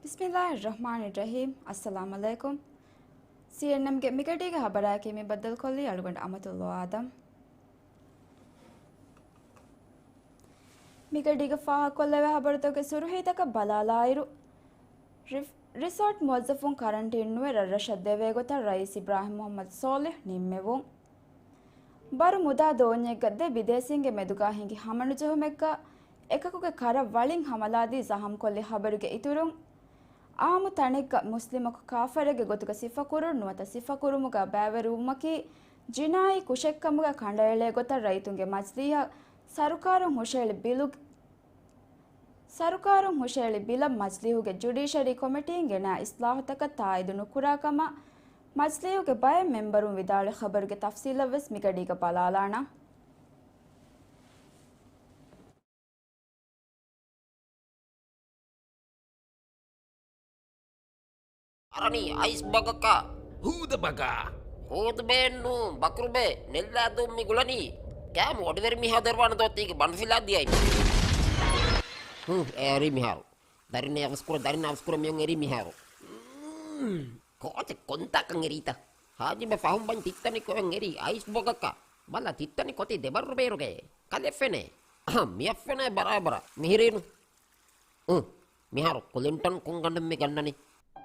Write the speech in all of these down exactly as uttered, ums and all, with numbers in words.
ބިސްމިއްލާހިއްރަޙްމާނިއްރަޙީމް. އައްސަލާމު ޢަލައިކުމް. ސީއެންއެމްގެ މިގަޑީގެ ޚަބަރާއެކީ މި ބައްދަލުކޮށްލީ އަޅުގަނޑު އަމަތުﷲ އާދަމް. މިގަޑީގަ ފާހަގަކޮށްލެވޭ ޚަބަރުތަކުގެ ސުރުޚީތަކަށް ބަލާލާއިރު، ރި-، ރިސޯޓް މުވައްޒަފުން ކަރަންޓީން ނުވެ ރަށްރަށަށް ދެވޭ ގޮތަށް ރައީސް އިބްރާހިމް މުޙައްމަދު ސޯލިޙް ނިންމެވުން. ބަރު މުދާ ދޯންޏެއްގަ ދެ ބިދޭސީންގެ މެދުގާ ހިނގި ހަމަނުޖެހުމެއްގަ އެކަކުގެ ކަރަށް ވަޅިން ހަމަލާދީ ޒަޚަމްކޮށްލި ޚަބަރުގެ އިތުރުން، އާއްމު ތަނެއްގަ މުސްލިމަކު ކާފަރެއްގެ ގޮތުގަ ސިފަކުރުން ނުވަތަ ސިފަކުރުމުގަ ބައިވެރިވުމަކީ ޖިނާއީ ކުށެއްކަމުގަ ކަނޑައެޅޭ ގޮތަށް ރައްޔިތުންގެ މަޖިލީހަށް ސަރުކާރުން ހުށައެޅި ބިލު-، ސަރުކާރުން ހުށައެޅި ބިލަށް މަޖިލީހުގެ ޖުޑިޝަރީ ކޮމިޓީން ގެނައި އިސްލާހުތަކަށް ތާއީދު ނުކުރާ ކަމަށް މަޖިލީހުގެ ބައެއް މެމްބަރުން ވިދާޅުވި ޚަބަރުގެ ތަފްސީލަށްވެސް މިގަޑީގަ ބަލާލާނަން. އަރަނީ އައިސް ބަގަކަށް. ހޫދަ ބަގާ. ހޫދުބޭއެއްނޫ، ބަކުރުބޭ، ނެއްލާދޫން މި ގުޅަނީ. ކާމު އޮޑިވެރި މީހާ ދޮރުވާނެ ދޯތީގެ ބަނޑު ފިލާ ދިޔައި. ހު، އެ އެރީ މިހާރު. ދަރިން އަވަސްކުރ، ދަރިން އަވަސްކުރ މިއޮން އެރީ މިހާރު. މް، ކޯޗެއް ކޮންތާކަން އެރީތަ؟ ހާޖިބެ ފަހުން ބަން ތިއްތަނި ކޮއެއް އެރީ އައިސް ބޮގަކަށް. ބަލަ ތިއްތަނި ކޮތި ދެބައްރު ބޭރުގައޭ. ކަލެ ފެނޭ. އަހަ، މިއަށް ފެނޭ ބަރާބަރަށް. މިހިރީނު. އު، މިހާރު ކުލިންޓަން ކުންގަނޑެއް މި ގަންނަނީ.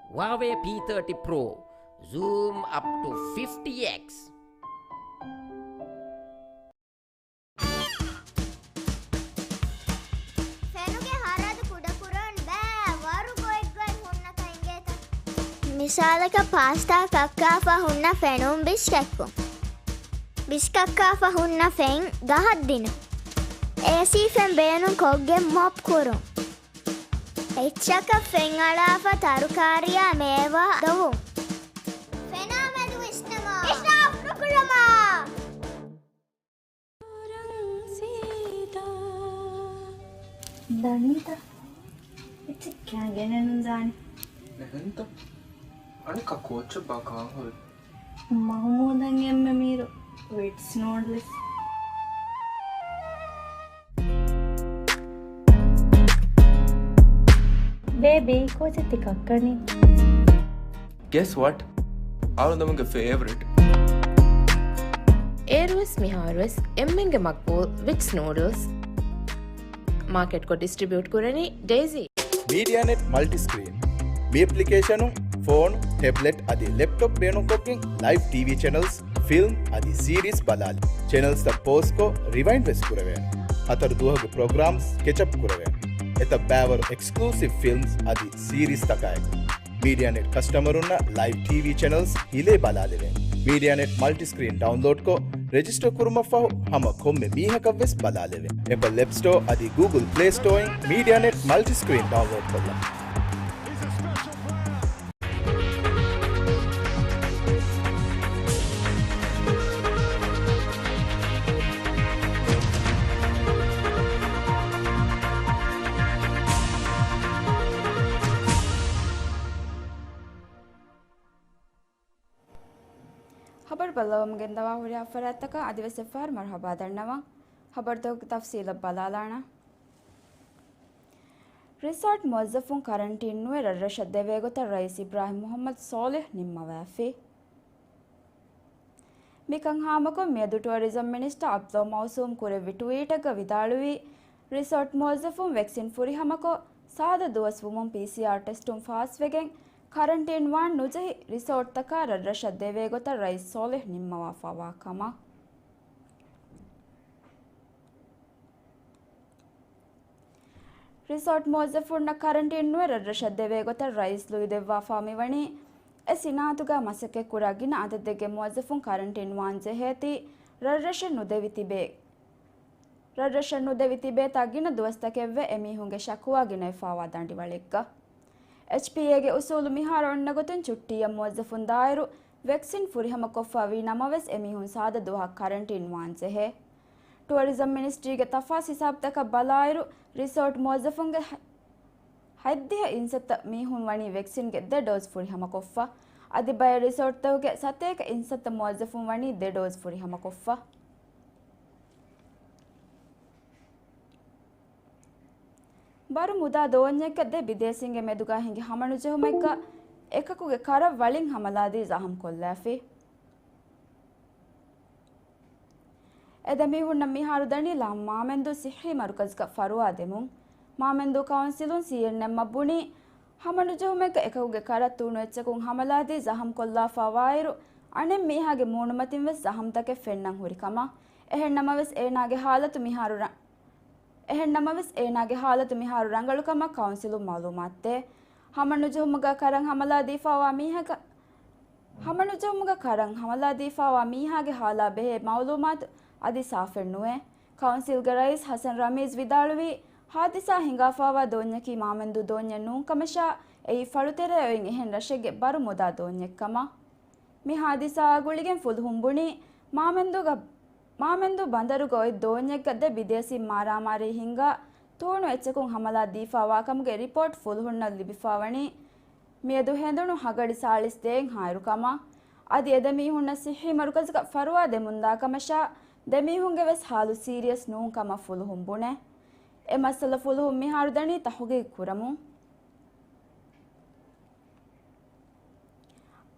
ހުވާވޭ ޕީ ތާޓީ ޕްރޯ. ޒޫމް އަޕް ޓު ފިފްޓީ އެކްސް. ފެނުގެ ހަރަދު ކުޑަކުރަން ބައި ވަރު ގޮތްގޮތް ހުންނަތަ އިނގޭތަ؟ މިސާލަކަށް ޕާސްތާ ކައްކާފަ ހުންނަ ފެނުން ބިސްކެއްކުން. ބިސްކައްކާފަ ހުންނަ ފެން ގަހަށް ދިނުން. އޭސީ ފެން ބޭނުން ކޮށްގެން މޮޕް ކުރުން. އެއްޗަކަށް ފެން އަޅާފަ ތަރުކާރިއާ މޭވާ ދޮވުން. ފެނާ މެދު ވިސްނަމާ. އިސްރާފް ނުކުރަމާ. ދަނީތަ؟ އެއްޗެއް ކާ ގެނެއް ނުދާނެ. އެހެންތަ؟ އަނެއްކާ ކޯއްޗެއް ބާ ކާން ހުރި؟ މަހުމޫދަށް އެންމެ މީރު ވިޓްސް ނޫޑްލްސް. ބޭބީ، ކޯޗެއް ތި ކައްކަނީ؟ Guess what? އަޅުގަނޑުގެ ފޭވަރިޓް. އޭރުވެސް މިހާރުވެސް އެންމެންގެ މަގްބޫލް ވިޓްސް ނޫޑްލްސް. މާކެޓްކޮށް ޑިސްޓްރިބިއުޓް ކުރަނީ ޑޭޒީ. މީޑިއާނެޓް މަލްޓިސްކްރީން. މި އެޕްލިކޭޝަނުން ފޯނު، ޓެބްލެޓް އަދި ލެޕްޓޮޕް ބޭނުންކޮށްގެން ލައިވް ޓީވީ ޗެނަލްސް، ފިލްމް އަދި ސީރީސް ބަލާލި. ޗެނަލްސްތައް ޕޯޒްކޮށް ރިވައިންޑް ވެސް ކުރެވޭނެ. ހަތަރު ދުވަހުގެ ޕްރޮގްރާމްސް ކެޗަޕް ކުރެވޭނެ. އެތައް ބައިވަރު އެކްސްކްލޫސިވް ފިލްމްސް އަދި ސީރީސްތަކާއެކު. މީޑިއާނެޓް ކަސްޓަމަރުންނަށް ލައިވް ޓީވީ ޗެނަލްސް ހިލޭ ބަލާލެވޭނެ. މީޑިއާނެޓް މަލްޓިސްކްރީން ޑައުންލޯޑްކޮށް، ރެޖިސްޓަރ ކުރުމަށްފަހު ހަމަ ކޮންމެ މީހަކަށްވެސް ބަލާލެވޭ. އެޕަލް އެޕް ސްޓޯ އަދި ގޫގުލް ޕްލޭ ސްޓޯއިން މީޑިއާނެޓް މަލްޓިސްކްރީން ޑައުންލޯޑްކޮށްލަން. ޚަބަރު ބައްލަވަމުން ގެންދަވާ ހުރިހާ ފަރާތްތަކަށް އަދިވެސް އެއްފަހަރު މަރުޙަބާ ދަންނަވަން. ޚަބަރުތަކުގެ ތަފްސީލަށް ބަލާލާނަން. ރިސޯޓް މުވައްޒަފުން ކަރަންޓީން ނުވެ ރަށްރަށަށް ދެވޭ ގޮތަށް ރައީސް އިބްރާހިމް މުޙައްމަދު ސޯލިޙް ނިންމަވައިފި. މިކަން ހާމަކޮށް މިއަދު ޓުއަރިޒަމް މިނިސްޓަރ ޢަބްދުﷲ މައުސޫމް ކުރެއްވި ޓުވީޓެއްގަ ވިދާޅުވީ، ރިސޯޓް މުވައްޒަފުން ވެކްސިން ފުރިހަމަކޮށް، ސާދަ ދުވަސް ވުމުން ޕީސީއާރް ޓެސްޓުން ފާސްވެގެން، ކަރަންޓީން ވާން ނުޖެހި ރިސޯޓްތަކާ ރަށްރަށަށް ދެވޭ ގޮތަށް ރައީސް ސޯލިޙް ނިންމަވާފަވާ ކަމަށް. ރިސޯޓް މުވައްޒަފުންނަށް ކަރަންޓީން ނުވެ ރަށްރަށަށް ދެވޭ ގޮތަށް ރައީސް ލުއިދެއްވާފާ މިވަނީ، އެ ސިނާއަތުގަ މަސައްކަތްކުރާ ގިނަ އަދަދެއްގެ މުވައްޒަފުން ކަރަންޓީން ވާން ޖެހޭތީ، ރަށްރަށަށް ނުދެވި ތިބޭ، ރަށްރަށަށް ނުދެވި ތިބޭތާ ގިނަ ދުވަސްތަކެއްވެ އެމީހުންގެ ޝަކުވާ ގިނަވެފާވާ ދަނޑިވަޅެއްގަ. އެޗްޕީއޭގެ އުސޫލު މިހާރު އޮންނަ ގޮތުން ޗުއްޓީއަށް މުވައްޒަފުން ދާއިރު ވެކްސިން ފުރިހަމަކޮށްފަ ވީ ނަމަވެސް އެމީހުން ސާދަ ދުވަހަށް ކަރަންޓީން ވާން ޖެހޭ. ޓުއަރިޒަމް މިނިސްޓްރީގެ ތަފާސް ހިސާބުތަކަށް ބަލާއިރު، ރިސޯޓް މުވައްޒަފުންގެ ހަ-، ހަތްދިހަ އިންސައްތަ މީހުން ވަނީ ވެކްސިންގެ ދެ ޑޯޒް ފުރިހަމަކޮށްފަ. އަދި ބައެއް ރިސޯޓްތަކުގެ ސަތޭކަ އިންސައްތަ މުވައްޒަފުން ވަނީ ދެ ޑޯޒް ފުރިހަމަކޮށްފަ. ބަރު މުދާ ދޯންޏެއްގަ ދެ ބިދޭސީންގެ މެދުގަ ހިނގި ހަމަނުޖެހުމެއްގަ އެކަކުގެ ކަރަށް ވަޅިން ހަމަލާދީ ޒަހަމް ކޮށްލާފި. އެ ދެމީހުންނަށް މިހާރު ދަނީ ލާމް މާމެންދޫ ސިއްހީ މަރުކަޒުގަ ފަރުވާ ދެމުން. މާމެންދޫ ކައުންސިލުން ސީއެންއެމްއަށް ބުނީ، ހަމަނުޖެހުމެއްގަ އެކަކުގެ ކަރަށް ތޫނު އެއްޗަކުން ހަމަލާދީ ޒަހަމް ކޮށްލާފަވާއިރު، އަނެއް މީހާގެ މޫނުމަތިން ވެސް ޒަހަމްތަކެއް ފެންނަން ހުރި ކަމަށް. އެހެން ނަމަވެސް އޭނާގެ ހާލަތު މިހާރު ރަ-، އެހެން ނަމަވެސް އޭނާގެ ހާލަތު މިހާރު ރަނގަޅު ކަމަށް ކައުންސިލުން މައުލޫމާތު ދޭ. ހަމަނުޖެހުމުގަ ކަރަން ހަމަލާ ދީފަވާ މީހަކަށް، ހަމަނުޖެހުމުގަ ކަރަން ހަމަލާ ދީފަވާ މީހާގެ ހާލާ ބެހޭ މައުލޫމާތު އަދި ސާފެއް ނުވޭ. ކައުންސިލްގެ ރައީސް ހަސަން ރަމީޒް ވިދާޅުވީ، ހާދިސާ ހިނގާފަވާ ދޯންޏަކީ މާމެންދޫ ދޯންޏެއް ނޫން ކަމަށާ، އެއީ ފަޅުތެރެއަށް އޮތް އެހެން ރަށެއްގެ ބަރު މުދާ ދޯންޏެއް ކަމަށް. މި ހާދިސާއާ ގުޅިގެން ފުލުހުން ބުނީ، މާމެންދޫގަ-، މާމެންދޫ ބަނދަރުގަ އޮތް ދޯންޏެއްގަ ދެ ބިދޭސީން މާރާމާރީ ހިންގާ، ތޫނު އެއްޗަކުން ހަމަލާ ދީފާވާކަމުގެ ރިޕޯޓް ފުލުހުންނަށް ލިބިފާވަނީ، މިއަދު ހެނދުނު ހަގަޑި ސާޅީސް ދޭއް ހާއިރު ކަމަށް. އަދި އެ ދެ މީހުންނަށް ސިއްހީ މަރުކަޒުގަ ފަރުވާ ދެމުންދާ ކަމަށާ، ދެ މީހުންގެ ވެސް ހާލު ސީރިއަސް ނޫން ކަމަށް ފުލުހުން ބުނޭ. އެ މައްސަލަ ފުލުހުން މިހާރު ދަނީ ތަހުގީގު ކުރަމުން.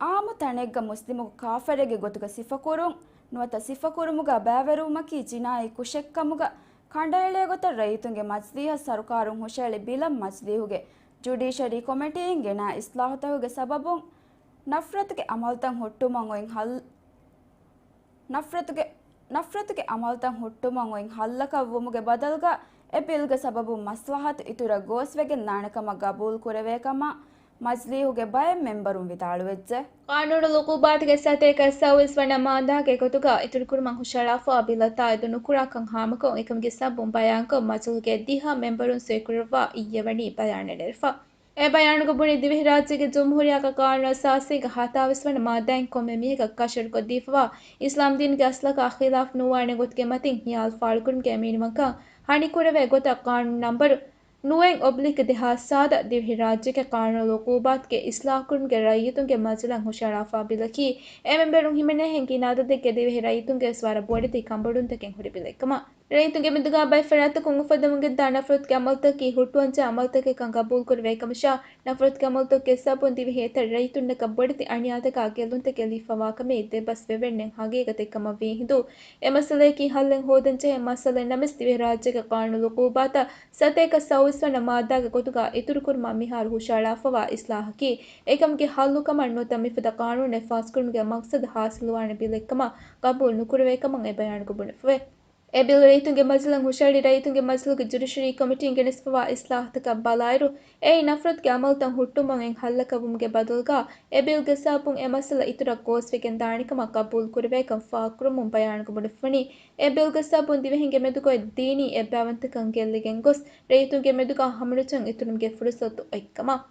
އާއްމު ތަނެއްގަ މުސްލިމަކު ކާފަރެއްގެ ގޮތުގަ ސިފަކުރުން، ނުވަތަ ސިފަކުރުމުގަ ބައިވެރިވުމަކީ ޖިނާއީ ކުށެއްކަމުގަ ކަނޑައެޅޭ ގޮތަށް ރައްޔިތުންގެ މަޖިލީހަށް ސަރުކާރުން ހުށައެޅި ބިލަށް މަޖިލީހުގެ ޖުޑީޝަރީ ކޮމިޓީއިން ގެނާ އިސްލާހުތަކުގެ ސަބަބުން ނަފްރަތުގެ އަމަލުތައް ހުއްޓުމަށް އޮތް ހައްލު ނަފްރަތުގެ، ނަފްރަތުގެ އަމަލުތައް ހުއްޓުމަށް އޮތް ހައްލަކަށް ވުމުގެ ބަދަލުގަ، އެ ބިލްގެ ސަބަބުން މަސްލަހަތު އިތުރަށް ގޯސްވެގެން ދާނެ ކަމަށް ގަބޫލު ކުރެވޭ ކަމަށް މަޖިލީހުގެ ބައެއް މެންބަރުން ވިދާޅުވެއްޖެ. ޤާނޫނުލް ޢުޤޫބާތުގެ ސަތޭކަ ސައުވީސް ވަނަ މާއްދާގެ ގޮތުގަ އިތުރުކުރުމަށް ހުށަހަޅާފަ ބިލަށް ތާއީދު ނުކުރާކަން ހާމަކޮށް، އެކަމުގެ ސަބަބުން ބަޔާންކޮށް، މަޖިލީހުގެ ދިހަ މެންބަރުން ސޮއިކުރައްވާ އިއްޔެ ވަނީ ބަޔާން އެޅެފަ. އެ ބަޔާނުގަ ބުނީ، ދިވެހިރާއްޖޭގެ ޖުމްހޫރިއްޔާގެ ޤާނޫނު އަސާސީގެ ހަތާވީސް ވަނަ މާއްދާއިން ކޮންމެ މީހަކަށް ކަށަވަރުކޮށްދީފަވާ، އިސްލާމްދީންގެ އަސްލަކާ ޚިލާފް ނުވާނެ ގޮތުގެ މަތިން ހިޔާލު ފާޅުކުރުމުގެ މިނިވަންކަން ހަނިކުރެވޭ ގޮތަށް ޤާނޫނު ނަންބަރު ނުވައެއް އޮބްލިކް ދެހާސް ސާދަ ދިވެހިރާއްޖޭގެ ޤާނޫނު ޢުޤޫބާތުގެ އިސްލާހުކުރުމުގެ ރައްޔިތުންގެ މަޖިލަށް ހުށަހަޅާފަ ބިލަކީ، އެ މެންބަރުން ހިމެނޭހެން ގިނަ އަދަދެއްގެ ދިވެހި ރައްޔިތުންގެ ވެސް ވަރަށް ބޮޑެތި ކަންބޮޑުވުންތަކެއް ހުރި ބިލެއްކަމަށް. ރައްޔިތުންގެ މެދުގަ ބައެއް ފަރާތްތަކުން އުފައްދަމުން ގެންދާ ނަފްރަތުގެ އަމަލުތަކަކީ ހުއްޓުވަންޖެހޭ އަމަލުތަކެއްކަން ގަބޫލުކުރެވޭ ކަމަށާ، ނަފްރަތުގެ އަމަލުތަކުގެ ސަބަބުން ދިވެހި އެތައް ރައްޔިތުންނަކަށް ބޮޑެތި އަނިޔާތަކާ ގެއްލުންތަކެއް ލިބިފަވާކަމީ ދެބަސް ވެވެންނެއް ހަގީގަތެއްކަމަށް ވީ ހިނދު، އެ މައްސަލަޔަކީ ހައްލެއް ހޯދަންޖެހޭ މައްސަލައެއް ނަމަވެސް، ދިވެހިރާއްޖޭގެ ޤާނޫނު ޢުޤޫބާތަށް ސަތޭކަ ސައުވީސް ވަނަ މާއްދާގެ ގޮތުގަ އިތުރުކުރުމަށް މިހާރު ހުށަހަޅާފަވާ އިސްލާހަކީ، އެކަމުގެ ހައްލުކަމަށް ނުވަތަ މިފަދަ ޤާނޫނެއް ފާސްކުރުމުގެ މަޤްޞަދު ހާސިލުވާނެ ބިލެއްކަމަށް ގަބޫލު ނުކުރެވޭކަމަށް އެ ބަޔާނުގަ ބުނެފަވޭ. އެ ބިލް ރައްޔިތުންގެ މަޖިލަށް ހުށަހެޅި ރައްޔިތުންގެ މަޖިލުގެ ޖުޑިޝަރީ ކޮމިޓީން ގެނެސްފަވާ އިސްލާހުތަކަށް ބަލާއިރު، އެއީ ނަފްރަތުގެ އަމަލުތައް ހުއްޓުމަށް އޮތް ހައްލަކަށް ވުމުގެ ބަދަލުގަ، އެ ބިލްގެ ސަބަބުން އެ މައްސަލަ އިތުރަށް ގޯސްވެގެން ދާނެކަމަށް ގަބޫލު ކުރެވޭކަން ފާހަގަކުރަމުން ބަޔާނުގަ ބުނެފަވަނީ، އެ ބިލްގެ ސަބަބުން ދިވެހިންގެ މެދުގައި ދީނީ އެއްބައިވަންތަކަން ގެއްލިގެން ގޮސް، ރައްޔިތުންގެ މެދުގަ ހަމަނުޖަން އިތުރުމުގެ ފުރުސަތު އޮތްކަމަށް.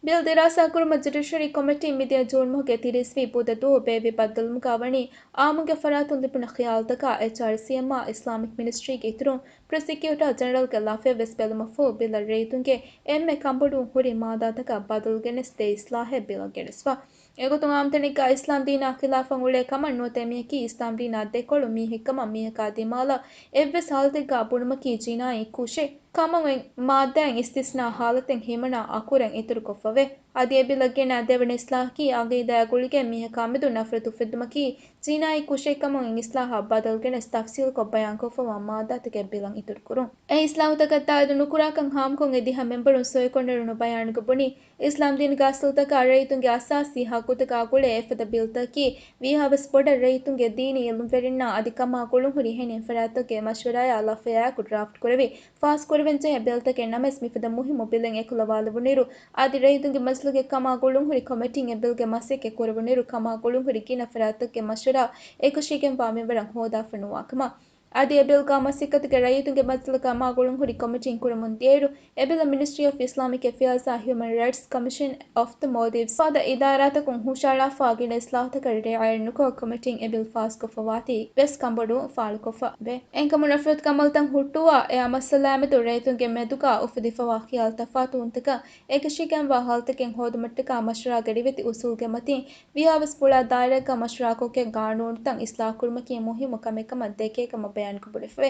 ބިލް ދިރާސާކުރުމަށް ޖުޑިޝަރީ ކޮމިޓީން މިދިޔަ ޖޫން މަހުގެ ތިރީސްވީ ބުދަ ދުވަހު ބޭއްވި ބައްދަލުވުމުގަ ވަނީ، އާއްމުގެ ފަރާތުން ލިބުނު ޚިޔާލުތަކާ އެޗްއާރްސީއެމްއާ އިސްލާމިކް މިނިސްޓްރީގެ އިތުރުން ޕްރޮސިކިއުޓާ ޖެނެރަލްގެ ލަފަޔަށް ވެސް ބެލުމަށްފަހު، ބިލަށް ރައްޔިތުންގެ އެންމެ ކަންބޮޑުވުން ހުރި މާއްދާތަކާ ބަދަލު ގެނެސް ދެ އިސްލާހެއް ބިލަށް ގެނެސްފަ. އެގޮތުން އާއްމު ތަނެއްގަ އިސްލާމް ދީނާ ޚިލާފަށް އުޅޭ ކަމަށް ނުވަތަ އެމީހަކީ އިސްލާމް ދީނާ ދެކޮޅު މީހެއްކަމަށް މީހަކާ ދިމާލަށް އެއްވެސް ހާލަތެއްގަ ބުނުމަކީ ޖިނާއީ ކުށެއް ކަމަށް އޮތް މާއްދާއިން އިސްތިސްނާ ހާލަތެއް ހިމަނާ އަކުރެއް އިތުރުކޮށްފަވޭ. އަދި އެ ބިލަށް ގެނާ ދެވަނަ އިސްލާހަކީ އަގީދާއާ ގުޅިގެން މީހަކާމެދު ނަފްރަތު އުފެއްދުމަކީ ޖިނާއީ ކުށެއްކަމުން އިސްލާހަށް ބަދަލު ގެނެސް ތަފްސީލުކޮށް ބަޔާންކޮށްފަވާ މާއްދާތަކެއް ބިލަށް އިތުރުކުރުން. އެ އިސްލާހުތަކަށް ތާއީދު ނުކުރާކަން ހާމަކޮށް އެ ދިހަ މެންބަރުން ސޮއިކޮށްނެރުނު ބަޔާނުގަ ބުނީ، އިސްލާމްދީނުގެ އަސްލުތަކާ ރައްޔިތުންގެ އަސާސީ ހައްގުތަކާ ގުޅޭ އެފަދަ ބިލްތަކަކީ ވީހާވެސް ބޮޑަށް ރައްޔިތުންގެ ދީނީ އިލްމުވެރިންނާ އަދި ކަމާ ގުޅުންހުރި އެހެނިހެން ފަރާތްތަކުގެ މަޝްވަރާއާ ލަފަޔާއެކު ޑްރާފްޓް ކުރެވި ފާސްކުރެވެންޖެހޭ ބިލްތަކެއް ނަމަވެސް، މިފަދަ މުހިއްމު ބިލެއް އެކުލަވާލެވުނުއިރު، އަދި ރައްޔިތުންގެ މަޖިލުގެ ކަމާ ގުޅުންހުރި ކޮމިޓީން އެ ބިލްގެ މަސައްކަތް ކުރެވުނުއިރު، ކަމާ ގުޅުންހުރި ގިނަ ފަރާތްތަކުގެ މަޝްވަރާ އެކަށީގެންވާ މިންވަރަށް ހޯދާފަ ނުވާކަމަށް. އަދި އެ ބިލްގާ މަސައްކަތުގެ ރައްޔިތުންގެ މަޖިލަކަށް މާ ގުޅުންހުރި ކޮމިޓީން ކުރަމުން ދިޔައިރު، އެ ބިލަށް މިނިސްޓްރީ އޮފް އިސްލާމިކް އެފެއާޒްއާ ހިއުމަން ރައިޓްސް ކޮމިޝަން އޮފް ދަ މޯލްޑިވްސް ފަދަ އިދާރާތަކުން ހުށަހަޅާފަ ގިނަ އިސްލާހުތަކަށް ރިއާޔަތް ނުކޮށް، ކޮމިޓީން އެ ބިލް ފާސްކޮށްފަވާތީ ވެސް ކަންބޮޑުވުން ފާޅުކޮށްފަ ވޭ. އެހެންކަމުން ނަފްރަތުގެ އަމަލުތައް ހުއްޓުވާ އެ މައްސަލާ މެދު ރައްޔިތުންގެ މެދުގާ އުފެދިފަވާ ޚިޔާލު ތަފާތުވުންތަކަށް އެކަށީގެންވާ ހާލަތެއް ހޯދުމަށްޓަކާ މަޝްވަރާގެ ރިވެތި އުސޫލުގެ މަތިން ވީހާވެސް ފުޅާ ދާއިރާއެއްގަ މަޝްވަރާކޮށްގެން ގާނޫނުތައް އިސްލާހުކުރުމަކީ މުހިއްމު ކަމެއް ކަމަށް ދެކޭ ކަމަށް ބަޔާންކޮށް ބުނެފަވޭ.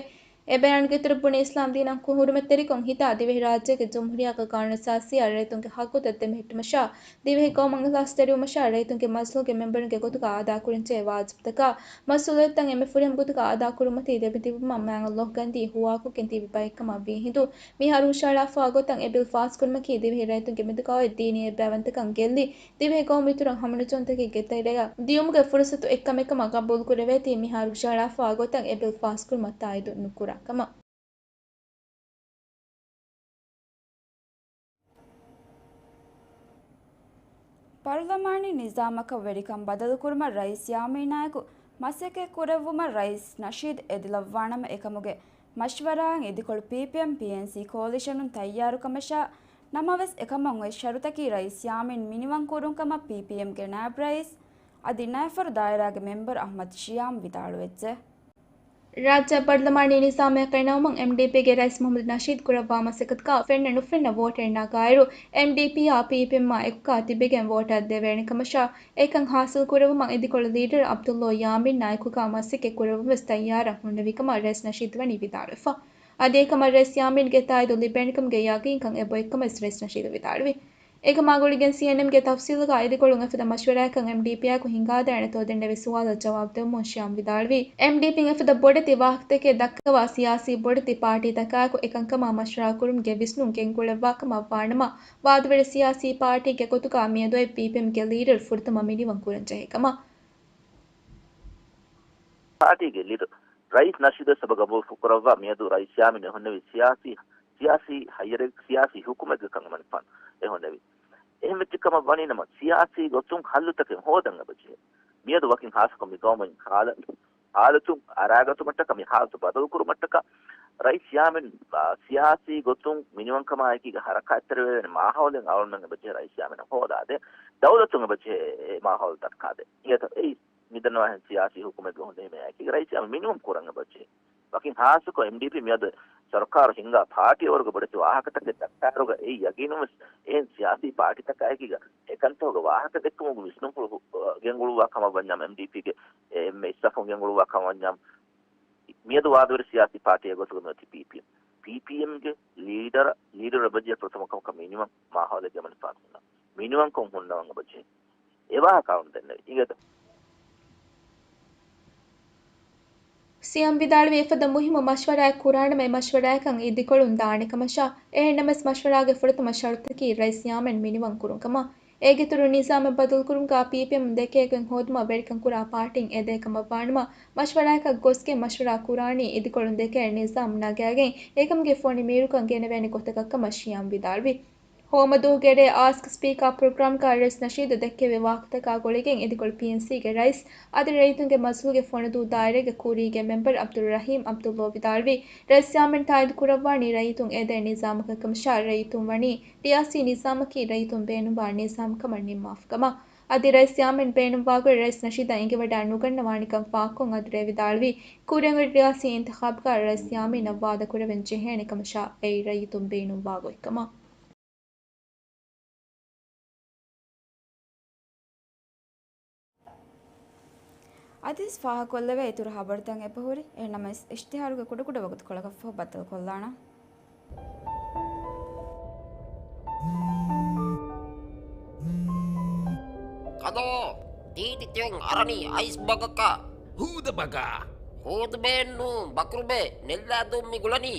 އެ ބަޔާނުގެ އިތުރަށް ބުނީ، އިސްލާމް ދީނަށް ހުރުމަތްތެރިކޮށް ހިތާ ދިވެހިރާއްޖޭގެ ޖުމްހޫރިއްޔާގަ ގާނޫނުއަސާސީއާ ރައްޔިތުންގެ ހައްގުތައް ދެމިހެއްޓުމަށާ، ދިވެހި ގައުމަށް އިހްލާސްތެރިވުމަށާ، ރައްޔިތުންގެ މަޖިލީހުގެ މެމްބަރުންގެ ގޮތުގަ އަދާކުރަންޖެހޭ ވާޖިބުތަކާ، މަސްއޫލިއްޔަތުތައް އެންމެ ފުރިހަމަ ގޮތުގަ އަދާކުރުމަތީ ލިބިތިބުމަށް މާތް ﷲ ގަންދީ ހުވާކޮށްގެން ތިބި ބައެއްކަމަށް ވީހިނދު، މިހާރު ހުށަހަޅާފަވާ ގޮތަށް އެ ބިލް ފާސްކުރުމަކީ ދިވެހި ރައްޔިތުންގެ މެދުގަ އޮތް ދީނީ އެއްބައިވަންތަކަން ގެއްލި، ދިވެހި ގައުމު އިތުރަށް ހަމަނުޖަނުތަކެއްގެ ތެރެއަށް ދިޔުމުގެ ފުރުސަތު އެއްކަމެއް ކަމަށް ގަބޫލުކުރެވޭތީ، މިހާރު ހުށަހަޅާފަވާ ގޮތަށް އެ ބިލް ފާސްކުރުމަށް ތާއީދު ނުކުރާ ކަމަށް. ޕަރުލަމާނީ ނިޒާމަކަށް ވެރިކަން ބަދަލުކުރުމަށް ރައީސް ޔާމީނާއެކު މަސައްކަތް ކުރެއްވުމަށް ރައީސް ނަޝީދު އެދިލައްވާނަމަ، އެކަމުގެ މަޝްވަރާއިން އިދިކޮޅު ޕީޕީއެމް، ޕީއެންސީ ކޯލިޝަނުން ތައްޔާރުކަމަށާ، ނަމަވެސް އެކަމަށް އޮތް ޝަރުތަކީ ރައީސް ޔާމީން މިނިވަން ކުރުން ކަމަށް ޕީޕީއެމްގެ ނާއިބް ރައީސް އަދި ނައިފަރު ދާއިރާގެ މެމްބަރު އަޙްމަދު ޝިޔާމް ވިދާޅުވެއްޖެ. ރާއްޖެ ޕަރުލަމާނީ ނިޒާމެއް ގަނެވުމަށް އެމްޑީޕީގެ ރައީސް މުޙައްމަދު ނަޝީދު ކުރައްވާ މަސައްކަތަކާ ފެންނަ ނުފެންނަ ވޯޓެއް ނަގާއިރު، އެމްޑީޕީއާ ޕީޕީއެމްއާ އެކުގާ ތިބެގެން ވޯޓަށް ދެވޭނެ ކަމަށާ، އެކަން ހާސިލް ކުރެއްވުމަށް އިދިކޮޅު ލީޑަރު ޢަބްދުﷲ ޔާމީންއާ އެކުގާ މަސައްކަތް ކުރެއްވުން ވެސް ތައްޔާރަށް ހުންނެވި ކަމަށް ރައީސް ނަޝީދު ވަނީ ވިދާޅުވެފަ. އަދި އެކަމަށް ރައީސް ޔާމީންގެ ތާއީދު ލިބޭނެ ކަމުގެ ޔަގީންކަން އެބައޮތް ކަމަށް ވެސް ރައީސް ނަޝީދު ވިދާޅުވި. އެކަމާ ގުޅިގެން ސީއެންއެމްގެ ތަފްސީލުގަ އިދިކޮޅުން އެފަދަ މަޝްވަރާއަކަށް އެމްޑީޕީއާއެކު ހިނގާދާނެތޯ ދެންނެވި ސުވާލަށް ޖަވާބު ދެއްވުމުން ޝިޔާމް ވިދާޅުވީ، އެމްޑީޕީން އެފަދަ ބޮޑެތި ވާހަކަތަކެއް ދައްކަވާ ސިޔާސީ ބޮޑެތި ޕާޓީތަކާއެކު އެކަންކަމާ މަޝްވަރާ ކުރުމުގެ ވިސްނުން ގެންގުޅެއްވާ ކަމަށް ވާނަމަ، ވާދަވެރި ސިޔާސީ ޕާޓީގެ ގޮތުގަ މިއަދު އޮތް ޕީޕީއެމްގެ ލީޑަރު ފުރަތަމަ މިނިވަން ކުރަން ޖެހޭ ކަމަށް. ޕާޓީގެ ލީޑަރު ރައީސް ނަޝީދު ވެސް އެބަ ގަބޫލު ކުރައްވާ، މިއަދު ރައީސް ޔާމީން އެ ހުންނެވީ ސިޔާސީ، ސިޔާސީ ހައްޔަރެއް، ސިޔާސީ ހުކުމެއްގެ ކަން އަމަނިފާން އެ ހުންނެވީ. އެހެން ވެއްޖެ ކަމަށް ވަނީ ނަމަ، ސިޔާސީ ގޮތުން ހައްލުތަކެއް ހޯދަން އެބަ ޖެހޭ. މިއަދު ވަކިން ހާއްސަކޮށް މި ގައުމުން ހާލަ-، ހާލަތު އަރާގަތުމަށްޓަކާ، މި ހާލަތު ބަދަލުކުރުމަށްޓަކާ، ރައީސް ޔާމީން، އާ، ސިޔާސީ ގޮތުން މިނިވަންކަމާއެކީގަ ހަރަކާތްތެރިވެވޭނެ މާހައުލެއް އަޅުގަނޑުމެން އެބަ ޖެހޭ ރައީސް ޔާމީނަށް ހޯދާދޭ، ދައުލަތުން އެބަ ޖެހޭ އެ މާހައުލު ދައްކާދޭ. އިނގޭތޯ އެއީ؟ މިދަންނަވާހެން ސިޔާސީ ހުކުމެއްގެ ހުންނެވީމައާއެކީ ރައީސް ޔާމީން މިނިވަން ކުރަން އެބަ ޖެހޭ. ވަކިން ހާއްސަކޮށް އެމްޑީޕީ މިއަދު ސަރުކާރު ހިންގާ ޕާޓީއަށް ވަރުގެ ބޮޑެތި ވާހަކަތަކެއް ދައްކާއިރުގަ އެއީ ޔަގީނުން ވެސް އެހެން ސިޔާސީ ޕާޓީތަކާއެކީގަ އެކަންތަކުގެ ވާހަކަ ދެއްކުމުގެ ވިސްނުންފުޅު ހު-، ގެންގުޅުއްވާ ކަމަށް ވަންޏާމު، އެމްޑީޕީގެ އެންމެ އިސް ސަފުން ގެންގުޅުއްވާ ކަމަށް ވަންޏާމު، މިއަދު ވާދަވެރި ސިޔާސީ ޕާޓީއެއް ގޮތުގަ މިއޮތީ ޕީޕީއެމް. ޕީޕީއެމްގެ ލީޑަރ، ލީޑަރު އެބަޖެހޭ ފުރަތަމަ ކަމަކަށް މިނިވަން މާހައުލެއްގެ އަމަނިފާނު ހުންނަ. މިނިވަންކޮށް ހުންނަވަން އެބަޖެހޭ. އެ ވާހަކަ އަޅުން ދެންނެވި. އިނގޭތަ؟ ސިޔާމް ވިދާޅުވީ އެފަދަ މުހިއްމު މަޝްވަރާއެއް ކުރާނަމަ، އެ މަޝްވަރާއަކަށް އިދިކޮޅުން ދާނެ ކަމަށާ، އެހެންނަމަވެސް މަޝްވަރާގެ ފުރަތަމަ ޝަރުތަކީ ރައީސް ޔާމީން މިނިވަން ކުރުން ކަމަށް. އޭގެއިތުރުން ނިޒާމެއް ބަދަލުކުރުމުގަ ޕީޕީއެމް ދެކޭ ގޮތް ހޯދުމަށް ވެރިކަން ކުރާ ޕާޓީން އެދޭ ކަމަށް ވާނަމަ، މަޝްވަރާއަކަށް ގޮސްގެން މަޝްވަރާ ކުރާނީ އިދިކޮޅުން ދެކޭ ނިޒާމް ނަގާގެން، އެކަމުގެ ފޮނި މީރުކަން ގެނެވޭނެ ގޮތަކަށް ކަމަށް ޝިޔާމް ވިދާޅުވި. ހޯމަ ދުވަހުގެ އިރޭ އާސްކް ސްޕީކާ ޕްރޮގްރާމްގަ ރައީސް ނަޝީދު ދެއްކެވި ވާހަކަތަކާ ގުޅިގެން އިދިކޮޅު ޕީއެންސީގެ ރައީސް އަދި ރައްޔިތުންގެ މަޖިލީހުގެ ފޮނަދޫ ދާއިރާގެ ކޫރީގެ މެމްބަރު ޢަބްދުއްރަޙީމް ޢަބްދުﷲ ވިދާޅުވީ، ރައީސް ޔާމީން ތާއީދު ކުރައްވާނީ ރައްޔިތުން އެދޭ ނިޒާމަކަށް ކަމަށާ، ރައްޔިތުން ވަނީ ރިޔާސީ ނިޒާމަކީ ރައްޔިތުން ބޭނުންވާ ނިޒާމް ކަމަށް ނިންމާފަ ކަމަށް. އަދި ރައީސް ޔާމީން ބޭނުންވާގޮތް ރައީސް ނަޝީދަށް އެނގިވަޑާ ނުގަންނަވާނެކަން ފާހަގަކޮށް އަދުރޭ ވިދާޅުވީ، ކުރިއަށް އޮތް ރިޔާސީ އިންތިޚާބުގަ ރައީސް ޔާމީނަށް ވާދަކުރެވެން ޖެހޭނެ ކަމަށާ، އެއީ ރައްޔިތުން ބޭނުންވާ ގޮތް ކަމަށް. އަދިވެސް ފާހަގަކޮށްލެވޭ އިތުރު ހަބަރުތައް އެބަހުރި. އެހެންނަމަވެސް، އިޝްތިހާރުގެ ކުޑަކުޑަ ވަގުތުކޮޅަކަށްފަހު ބައްދަލުކޮށްލާނަން. ކަލޯ، ތީތި ތިޔުން އަރަނީ އައިސް ބަގަކަށް. ހޫދަ ބަގާ. ހޫދުބޭންނު ބަކުރުބޭ ނެއްލާދޫ މި ގުޅަނީ.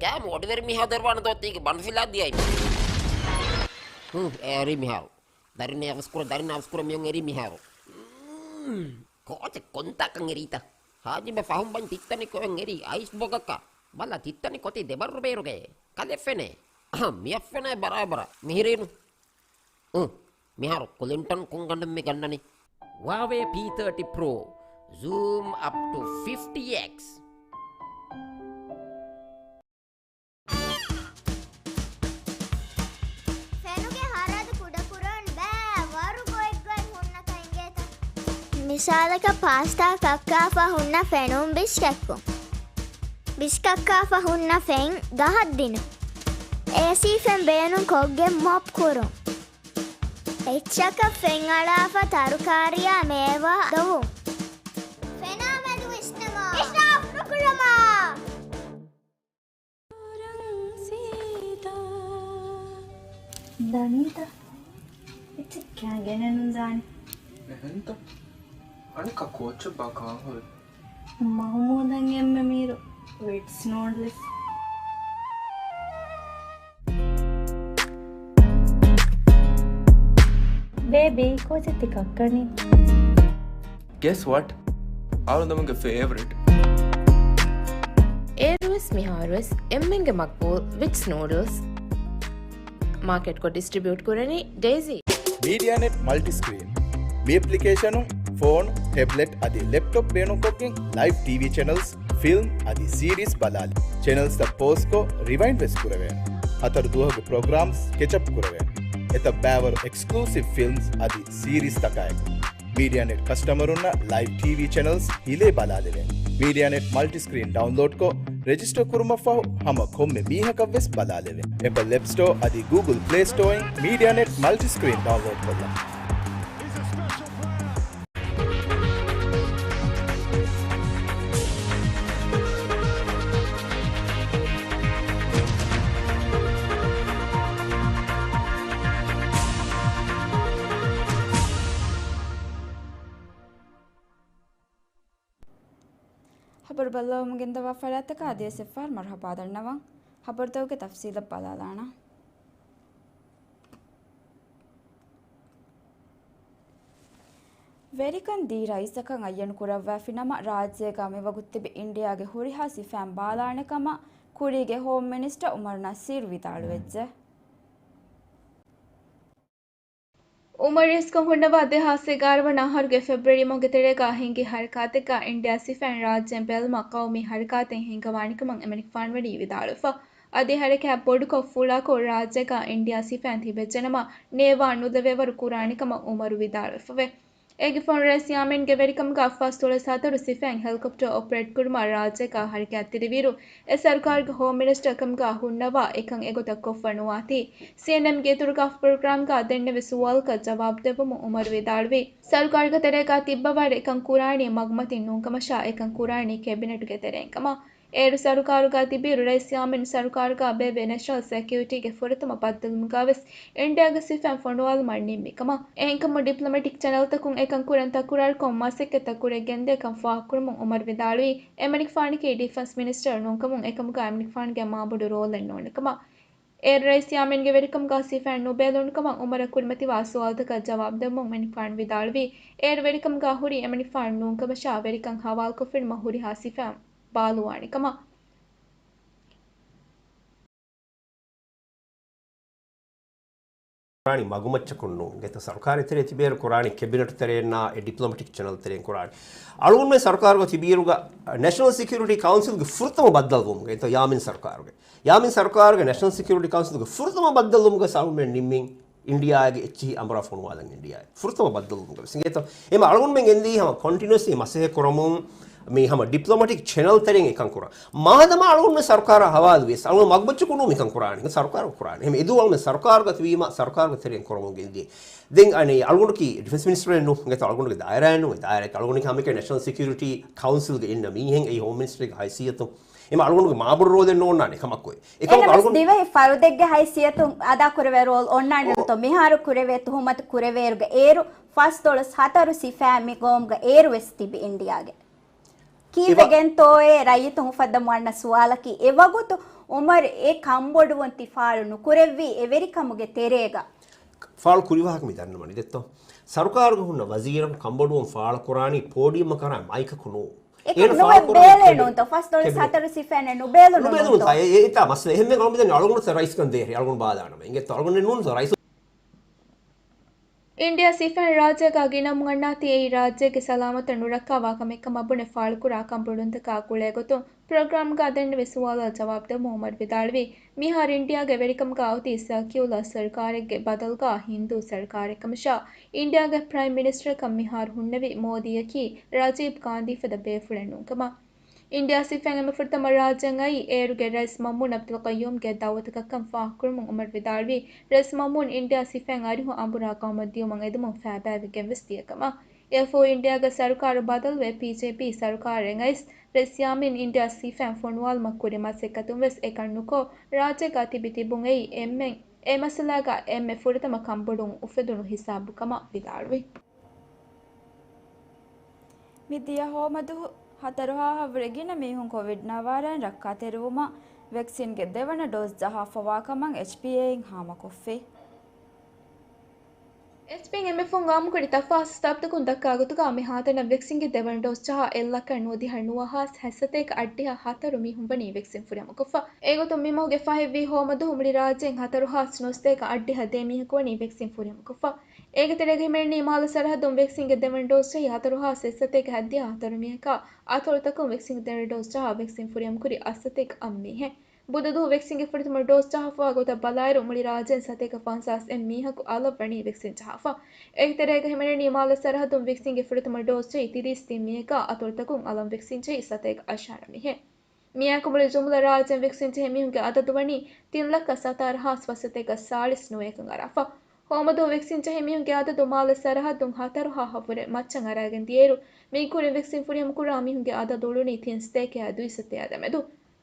ކައިމު އޮޑިވެރި މީހާ ދެރުވާނެ ދޯ ތީގެ ބަނޑުފިލާ ދިޔައި. ހު، އެ އެރީ މިހާރު. ދަރިން އަވަސްކުރ، ދަރިން އަވަސްކުރ މިޔުން އެރީ މިހާރު. މް، ކޯޗެއް ކޮންތާކަން އެރީތަ؟ ހާޖިބެ ފަހުން ބަން ތިއްތަނި ކޮއެއް އެރީ އައިސް ބޮގަކަށް. ބަލަ ތިއްތަނި ކޮތި ދެބަރު ބޭރުގެ. ކަލެ ފެނޭ. އަހަ، މިއަށް ފެނޭ ބަރާބަރަށް. މިހިރީނު. އު، މިހާރު ކުލިންޓަން ކޮން ގަނޑެއް މި ގަންނަނީ؟ ހުވާވޭ ޕީ ތާޓީ ޕްރޯ. ޒޫމް އަޕް ޓު ފިފްޓީ އެކްސް. ފެނުގެ ހަރަދު ކުޑަކުރަން ބައި ވަރު ގޮތްގޮތް ހުންނަކަން އިނގޭތަ؟ މިސާލަކަށް ޕާސްޓާ ކައްކާފަ ހުންނަ ފެނުން ބިސްކައްކުން. ބިސްކައްކާފަ ހުންނަ ފެން ގަހަށް ދިނުން. އޭސީ ފެން ބޭނުން ކޮށްގެން މޮޕް ކުރުން. އެއްޗަކަށް ފެން އަޅާފަ ތަރުކާރިއާ މޭވާ ދޮވުން. ފެނާ މެދު ވިސްނަމާ. އިސްރާފް ނުކުރަމާ. ދަނީތަ؟ އެއްޗެއް ކާ ގެނެއްނު ދާނީ. އެހެންތަ؟ އަނެއްކާ ކޯއްޗެއްބާ ކާން ހުރީ؟ މަހުމޫދަށް އެންމެ މީރު ވިޓްސް ނޫޑްލްސް. ބޭބީ، ކޯއްޗެއް ތި ކައްކަނީ؟ Guess what? އަޅުގަނޑުމެންގެ ފޭވަރިޓް. އޭރުވެސް މިހާރުވެސް އެންމެންގެ މަގްބޫލް ވިޓްސް ނޫޑްލްސް. މާކެޓްކޮށް ޑިސްޓްރިބިއުޓް ކުރަނީ ޑޭޒީ. މީޑިއާނެޓް މަލްޓިސްކްރީން. މި އެޕްލިކޭޝަނުން ފޯނު، ޓެބްލެޓް އަދި ލެޕްޓޮޕް ބޭނުންކޮށްގެން ލައިވް ޓީވީ ޗެނަލްސް، ފިލްމް އަދި ސީރީސް ބަލާލި. ޗެނަލްސްތައް ޕޯޒްކޮށް ރިވައިންޑް ވެސް ކުރެވޭނެ. ހަތަރު ދުވަހުގެ ޕްރޮގްރާމްސް ކެޗަޕް ކުރެވޭނެ. އެތައް ބައިވަރު އެކްސްކްލޫސިވް ފިލްމްސް އަދި ސީރީސްތަކާއެކު. މީޑިއާނެޓް ކަސްޓަމަރުންނަށް ލައިވް ޓީވީ ޗެނަލްސް ހިލޭ ބަލާލެވޭނެ. މީޑިއާނެޓް މަލްޓިސްކްރީން ޑައުންލޯޑްކޮށް، ރެޖިސްޓަރ ކުރުމަށްފަހު ހަމަ ކޮންމެ މީހަކަށްވެސް ބަލާލެވޭ. އެޕަލް އެޕް ސްޓޯ އަދި ގޫގުލް ޕްލޭ ސްޓޯއިން މީޑިއާނެޓް މަލްޓިސްކްރީން ޑައުންލޯޑް ކޮށްލަން. ހަބަރު ބައްލަވަމުން ގެންދަވާ ފަރާތްތަކަށް އަދިވެސް އެއްފަހަރު މަރުޙަބާ ދަންނަވަން. ހަބަރުތަކުގެ ތަފްސީލަށް ބަލާލާނަން. ވެރިކަން ދީ ރައީސަކަށް އައްޔަން ކުރައްވައިފި ނަމަ، ރާއްޖޭގަ މިވަގުތު ތިބި އިންޑިއާގެ ހުރިހާ ސިފައިން ބާލާނެ ކަމަށް ކުރީގެ ހޯމް މިނިސްޓަރ އުމަރު ނަސީރު ވިދާޅުވެއްޖެ. އުމަރު ރައީސްކަން ހުންނަވާ ދެހާސް އެގާރަ ވަނަ އަހަރުގެ ފެބްރުއަރީ މަހުގެ ތެރޭގަ ހިނގި ހަރަކާތެއްގަ އިންޑިއާ ސިފައިން ރާއްޖޭން ބެލުމަށް ޤައުމީ ހަރަކާތެއް ހިންގަވާނެކަމަށް އެމަނިކުފާނު ވަނީ ވިދާޅުވެފަ. އަދި ހަރަކާތް ބޮޑުކޮށް ފުޅާކޮށް ރާއްޖޭގަ އިންޑިއާ ސިފައިން ތިބެއްޖެނަމަ، ނޭވާ ނުލެވޭވަރު ކުރާނެކަމަށް އުމަރު ވިދާޅުވެފަވޭ. އޭގެ ފަހުން ރައީސް ޔާމީންގެ ވެރިކަމުގަ ފަސްދޮޅަސް ހަތަރު ސިފައިން ހެލިކޮޕްޓަރ އޮޕަރޭޓް ކުރުމަށް ރާއްޖޭގަ ހަރަކާތް ދިރިވިއިރު، އެ ސަރުކާރުގެ ހޯމް މިނިސްޓަރ ކަމުގަ ހުންނަވާ އެކަން އެގޮތަށް ކޮށްފަ ނުވާތީ. ސީއެންއެމްގެ އިތުރު ގަލްފް ޕްރޮގްރާމްގަ ދެންނެވި ސުވާލަކަށް ޖަވާބު ދެއްވުމުން އުމަރު ވިދާޅުވީ، ސަރުކާރުގެ ތެރޭގަ ތިއްބަވާއިރު އެކަން ކުރާނީ މަގުމަތިން ނޫންކަމަށާ، އެކަން ކުރާނީ ކެބިނެޓުގެ ތެރެއިން ކަމަށް. އޭރު ސަރުކާރުގަ ތިބިއިރު ރައީސް ޔާމީން ސަރުކާރުގަ ބޭއްވި ނެޝަނަލް ސެކިއުރިޓީގެ ފުރަތަމަ ބައްދަލުވުމުގަވެސް އިންޑިއާގެ ސިފައިން ފޮނުވާލުމަށް ނިންމި ކަމަށް. އެހެންކަމުން ޑިޕްލޮމެޓިކް ޗެނަލްތަކުން އެކަން ކުރަން ތަކުރާރުކޮށް މަސައްކަތްތައް ކުރެވިގެންދޭ ކަން ފާހަގަކުރުމުން އުމަރު ވިދާޅުވީ، އެމަނިކުފާނަކީ ޑިފެންސް މިނިސްޓަރ ނޫންކަމުން އެކަމުގަ އެމަނިކުފާނުގެ މާބޮޑު ރޯލެއް ނޯންނެކަމަށް. އޭރު ރައީސް ޔާމީންގެ ވެރިކަމުގަ ސިފައިން ނުބޭލުނުކަމަށް އުމަރަށް ކުރިމަތިވާ ސުވާލުތަކަށް ޖަވާބު ދެއްވުމުން އެމަނިކުފާނު ވިދާޅުވީ، އޭރު ވެރިކަމުގަ ހުރީ އެމަނިކުފާނު ނޫންކަމަށާ، ވެރިކަން ހަވާލުކޮށްފިނަމަ ހުރިހާ ސިފައިން ބާލުވާނެ ކަމަށް. ކުރާނީ މަގުމައްޗަކުން ނޫން. ގެތަ ސަރުކާރެއް ތެރޭ ތިބޭރު ކުރާނީ ކެބިނެޓް ތެރެއިންނާ އެ ޑިޕްލޮމެޓިކް ޗެނަލް ތެރެއިން ކުރާނީ. އަޅުގަނޑުމެން ސަރުކާރުގަ ތިބީރުގަ ނެޝަނަލް ސެކިއުރިޓީ ކައުންސިލްގެ ފުރަތަމަ ބައްދަލުވުމުގެ ގެތަ ޔާމީން ސަރުކާރުގެ. ޔާމީން ސަރުކާރުގެ ނެޝަނަލް ސެކިއުރިޓީ ކައުންސިލްގެ ފުރަތަމަ ބައްދަލުވުމުގަ އަޅުގަނޑުމެން ނިންމީ އިންޑިއާގެ އެއްޗިހި އަނބުރާ ފޮނުވާލަން އިންޑިއާއެއް. ފުރަތަމަ ބައްދަލުވުމުގަ ވެސް. އިނގޭތޯ؟ އެމަ އަޅުގަނޑުމެން ގެންދީ ހަމަ ކޮންޓިނިއުއަސްލީ މަސައްކަތް ކުރަމުން މި ހަމަ ޑިޕްލޮމެޓިކް ޗެނަލް ތެރެއިން އެކަން ކުރާ. މާދަމާ އަޅުގަނޑުމެން ސަރުކާރާ ހަވާލުވިޔަސް، އަޅުގަނޑު މަގުމައްޗަކުން ނޫން މިކަން ކުރާނީ. ސަރުކާރު ކުރާނީ. އެހެން އެދުވަހު އަޅުގަނޑުމެން ސަރުކާރުގަ ތިބީމަ، ސަރުކާރުގެ ތެރެއިން ކުރަމުން ގެންދިޔަ. ދެން އަނެއް އަޅުގަނޑަކީ ޑިފެންސް މިނިސްޓަރެއް ނޫން. އިނގޭތޯ އަޅުގަނޑުގެ ދާއިރާއެއް ނޫން. އެ ދާއިރާއަކީ އަޅުގަނޑަކީ ހަމައެކަނި ނެޝަނަލް ސެކިއުރިޓީ ކައުންސިލްގެ އިންނަ މީހެއް އެއީ ހޯމް މިނިސްޓަރގެ ހައިސިއްޔަތުން. އެމަ އަޅުގަނޑުގެ މާބޮޑު ރޯލެއް ނޯންނާނެ ކަމަކު. އެކަމަކު އެހެނަސް އަޅުގަނޑު ދިވެހި ފަރުދެއްގެ ހައިސިއްޔަތުން އަދާކުރެވޭ ރޯލް އޮންނާނެ ނޫންތޯ؟ މިހާރު ކުރެވޭ ތުހުމަތު ކުރެވޭއިރުގަ އޭރު ފަސްދޮޅަސް ހަތަރު ސިފައިން މި ގައުމުގަ އޭރު ވެސް ތިބި އިންޑިއާގެ. ކީއްވެގެންތޯއޭ ރައްޔިތުން އުފައްދަމުން އަންނަ ސުވާލަކީ، އެވަގުތު އުމަރު އެ ކަންބޮޑުވުން ތި ފާޅު ނުކުރެއްވީ އެވެރިކަމުގެ ތެރޭގަ؟ ފާޅު ކުރި ވާހަކަ މި ދަންނަވަނީ ދެއްތޯ؟ ސަރުކާރުގަ ހުންނަ ވަޒީރަކު ކަންބޮޑުވުން ފާޅުކުރާނީ ޕޯޑިއަމަށް ކަރާ މައިކަކު ނޫން. އެކަން އޭނަ ނުވެ ފާޅުކުރާނީ ބޭލޭ ކެބިނެޓް. ނޫންތޯ؟ ފަސްދޮޅަސް ކެބިނެޓް. ހަތަރު ސިފައިން ނުބޭލުނު ނުބޭލުނު ނޫންތޯ؟ ތާ، އެ، އެ، އެތާ މައްސަލަ. އެހެންވެ އަޅުގަނޑު ދެން އަޅުގަނޑު ރައީސްކަން ދޭހެ. އަޅުގަނޑު ބާލާނަމޭ. އިނގޭތޯ އަޅުގަނޑު ނޫންތޯ ރައީސް. އިންޑިއާ ސިފައިން ރާއްޖޭގަ ގިނަމުން އަންނާތީ އެއީ ރާއްޖޭގެ ސަލާމަތަށް ނުރައްކާވާ ކަމެއް ކަމަށް ބުނެ ފާޅުކުރާ ކަންބޮޑުވުންތަކާ ގުޅޭގޮތުން ޕްރޮގްރާމްގަ ދެންނެވި ސުވާލަށް ޖަވާބު ދެއްވުމުން އުމަރު ވިދާޅުވީ، މިހާރު އިންޑިއާގެ ވެރިކަމުގަ އޮތީ ސަރކިއުލާ ސަރުކާރެއްގެ ބަދަލުގަ ހިންދޫ ސަރުކާރެއް ކަމަށާ، އިންޑިއާގެ ޕްރައިމް މިނިސްޓަރކަން މިހާރު ހުންނެވި މޯދީއަކީ ރަޖީބް ގާނދީ ފަދަ ބޭފުޅެއް ނޫންކަމަށް. އިންޑިއާ ސިފައިން އެންމެ ފުރަތަމަ ރާއްޖެއަށް އައީ އޭރުގެ ރައީސް މައުމޫން އަބްދުލް ޤައްޔޫމްގެ ދައުވަތަކަށްކަން ފާހަގަކުރުމުން އުމަރު ވިދާޅުވީ، ރައީސް މައުމޫން އިންޑިއާ ސިފައިން އަރިހު އަނބުރާ ގައުމަށް ދިޔުމަށް އެދުމުން ފައިބައިވެގެން ވެސް ދިޔަ ކަމަށް. އެއަށްފަހު އިންޑިއާގެ ސަރުކާރު ބަދަލުވެ ބީޖޭޕީ ސަރުކާރެއް އައިސް، ރައީސް ޔާމީން އިންޑިއާ ސިފައިން ފޮނުވާލުމަށް ކުރި މަސައްކަތުން ވެސް އެކަން ނުކޮށް، ރާއްޖޭގަ ތިބި ތިބުން އެއީ އެންމެން އެ މައްސަލާގަ އެންމެ ފުރަތަމަ ކަންބޮޑުވުން އުފެދުނު ހިސާބު ކަމަށް ވިދާޅުވި. މިދިޔަ ހޯމަދުހު ހަތަރު ހާހަށްވުރެ ގިނަ މީހުން ކޮވިޑް ނަވާރައިން ރައްކާތެރިވުމަށް ވެކްސިންގެ ދެވަނަ ޑޯޒް ޖަހާފަވާ ކަމަށް އެޗްޕީއޭއިން ހާމަކޮށްފި. އެޗްޕީއޭއިން އެންމެ ފުން އާއްމުކުރި ތަފާސް ސަބްތަކުން ދައްކާ ގޮތުގަ މި ހާތަނަށް ވެކްސިންގެ ދެވަނަ ޑޯޒް ޖަހާ އެއްލައްކަ ނުވަދިހަ ނުވަ ހާސް ހަތްސަތޭކަ އަށްޑިހަ ހަތަރު މީހުން ވަނީ ވެކްސިން ފުރިހަމަކޮށްފަ. އެގޮތުން މިމަހުގެ ފަހެއްވީ ހޯމަދުހު މުޅި ރާއްޖޭން ހަތަރު ހާސް ނުވަސަތޭކަ އަށްޑިހަ ދޭ މީހަކު ވަނީ ވެކްސިން ފުރިހަމަކޮށްފަ. އޭގެ ތެރޭގަ ހިމެނެނީ މާލެ ސަރަހައްދުން ވެކްސިންގެ ދެވަނަ ޑޯޒް ޖެހި ހަތަރު ހާސް އެއްސަތޭކަ ހަތްދިހަ ހަތަރު މީހަކާ، އަތޮޅުތަކުން ވެކްސިންގެ ދެވަނަ ޑޯޒް ޖަހާ ވެކްސިން ފުރިހަމަކުރި އަށްސަތޭކަ އަށް މީހެއް. ބުދަދުހު ވެކްސިންގެ ފުރަތަމަ ޑޯޒް ޖަހާފަވާ ގޮތަށް ބަލާއިރު، މުޅި ރާއްޖޭން ސަތޭކަ ފަންސާސް އެއް މީހަކު އަލަށް ވަނީ ވެކްސިން ޖަހާފަ. އޭގެ ތެރޭގަ ހިމެނެނީ މާލެ ސަރަހައްދުން ވެކްސިންގެ ފުރަތަމަ ޑޯޒް ޖެހި ތިރީސް ތިން މީހަކާ، އަތޮޅުތަކުން އަލަށް ވެކްސިން ޖެހި ސަތޭކަ އަށާރަ މީހެއް. މިއާއެކު މުޅި ޖުމްލަ ރާއްޖޭން ވެކްސިން ޖެހި މީހުންގެ އަދަދު ވަނީ ތިން ލައްކަ ސަތާރަ ހާސް ފަސްސަތޭކަ ސާޅީސް ނުވައަކަށް އަރާފަ. ހޯމަދުހު ވެކްސިން ޖެހި މީހުންގެ އަދަދު މާލެ ސަރަހައްދުން ހަތަރު ހާހަށްވުރެ މައްޗަށް އަރާގެން ދިޔައިރު، މީ ކުރިން ވެކްސިން ފުރިހަމަ ކުރާ މީހުންގެ އަދަދު އުޅުނީ ތިން ސަތޭކައާ ދުއި ސަތޭކައާ ދެމެދު.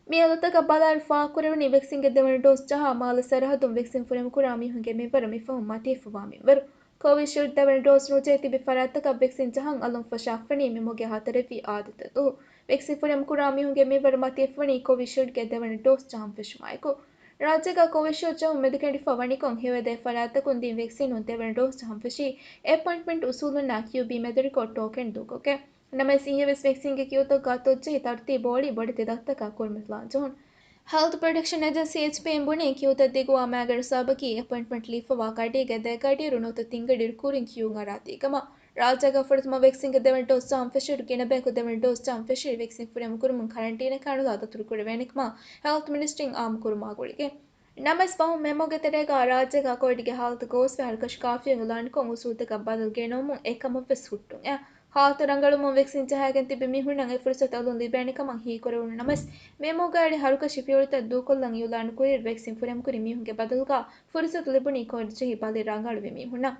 މި އަދަދުތަކަށް ބަލާއިރު ފާހަގަކުރެވުނީ ވެކްސިންގެ ދެވަނަ ޑޯޒް ޖަހާ މާލެ ސަރަހައްދުން ވެކްސިން ފުރިހަމަ ކުރާ މީހުންގެ މިންވަރު މި ފަހުން މަތިވެފަވާ މިންވަރު. ކޯވިޝީލްޑް ދެވަނަ ޑޯޒް ނުޖެހި ތިބި ފަރާތްތަކަށް ވެކްސިން ޖަހަން އަލުން ފަށާފަވަނީ މި މަހުގެ ހަތަރެއްވި އާދިއްތަ ދުވަހު. ވެކްސިން ފުރިހަމަ ކުރާ މީހުންގެ މިންވަރު މަތިވެފަވަނީ ކޯވިޝީލްޑްގެ ދެވަނަ ޑޯޒް ޖަހަން ފެށުމާއެކު. ރާއްޖޭގަ ކޯވިޝީލްޑް ޖެހުން މެދުކެނޑިފަ ވަނިކޮށް، ހެޔޮއެދޭ ފަރާތްތަކުން ދިން ވެކްސިނުން ދެވަނަ ޑޯޒް ޖަހަން ފެށީ، އެޕޮއިންޓްމަންޓް އުސޫލުންނާ ކިއު ބީ މެދުވެރިކޮށް ޓޯކަން ދޫކޮށްގެން. ނަމަވެސް، އިއްޔެވެސް ވެކްސިންގެ ކިއުތައް ގާތޮށްޖެހި ތަރުތީބު އޮޅި ބޮޑެތި ދަތިތަކާ ކުރިމަތިލާން ޖެހުނު. ހެލްތު ޕްރޮޓެކްޝަން އޭޖެންސީ، އެޗްޕީއޭއިން ބުނީ، ކިއުތައް ދިގުވާ މައިގަނޑު ސަބަބަކީ އެޕޮއިންޓްމަންޓް ލިބިފަވާ ގަޑީގެ ދެ ގަޑިއިރު ނުވަތަ ތިން ގަޑިއިރު ކުރިން ކިއުން އަރާ ދިޔަ ކަމަށް. ރާއްޖޭގަ ފުރަތަމަ ވެކްސިންގެ ދެވަނަ ޑޯޒް ޖަހަން ފެށިއިރު، ގިނަ ބަޔަކު ދެވަނަ ޑޯޒް ޖަހަން ފެށިއިރު، ވެކްސިން ފުރިހަމަ ކުރުމުން ކަރަންޓީނަކާ ނުލާ ދަތުރުކުރެވޭނެ ކަމަށް ހެލްތު މިނިސްޓްރީން އާއްމުކުރުމާ ގުޅިގެން. ނަމަވެސް، ފަހުން މެ މަހުގެ ތެރޭގަ ރާއްޖޭގަ ކޮވިޑްގެ ހާލަތު ގޯސްވެ ހަރުކަށި ކާފިއަށް އިޢުލާންކޮށް، އުސޫލުތަކަށް ބަދަލު ގެނައުމުން އެކަމަށްވެސް ހުއްޓުން އެ ހާލަތު ރަނގަޅުވުމުން ވެކްސިން ޖަހައިގެން ތިބި މީހުންނަށް އެ ފުރުސަތު އަލުން ލިބޭނެ ކަމަށް ހީކުރެވުނު ނަމަވެސް، މި މަހުގަ އައި ހަރުކަށި ފިޔަވަޅުތައް ދޫކޮށްލަން އިޢުލާނު ކުރިއިރު، ވެކްސިން ފުރިހަމަކުރި މީހުންގެ ބަދަލުގަ ފުރުސަތު ލިބުނީ ކޮވިޑް ޖެހި ބަލި ރަނގަޅުވި މީހުންނަށް.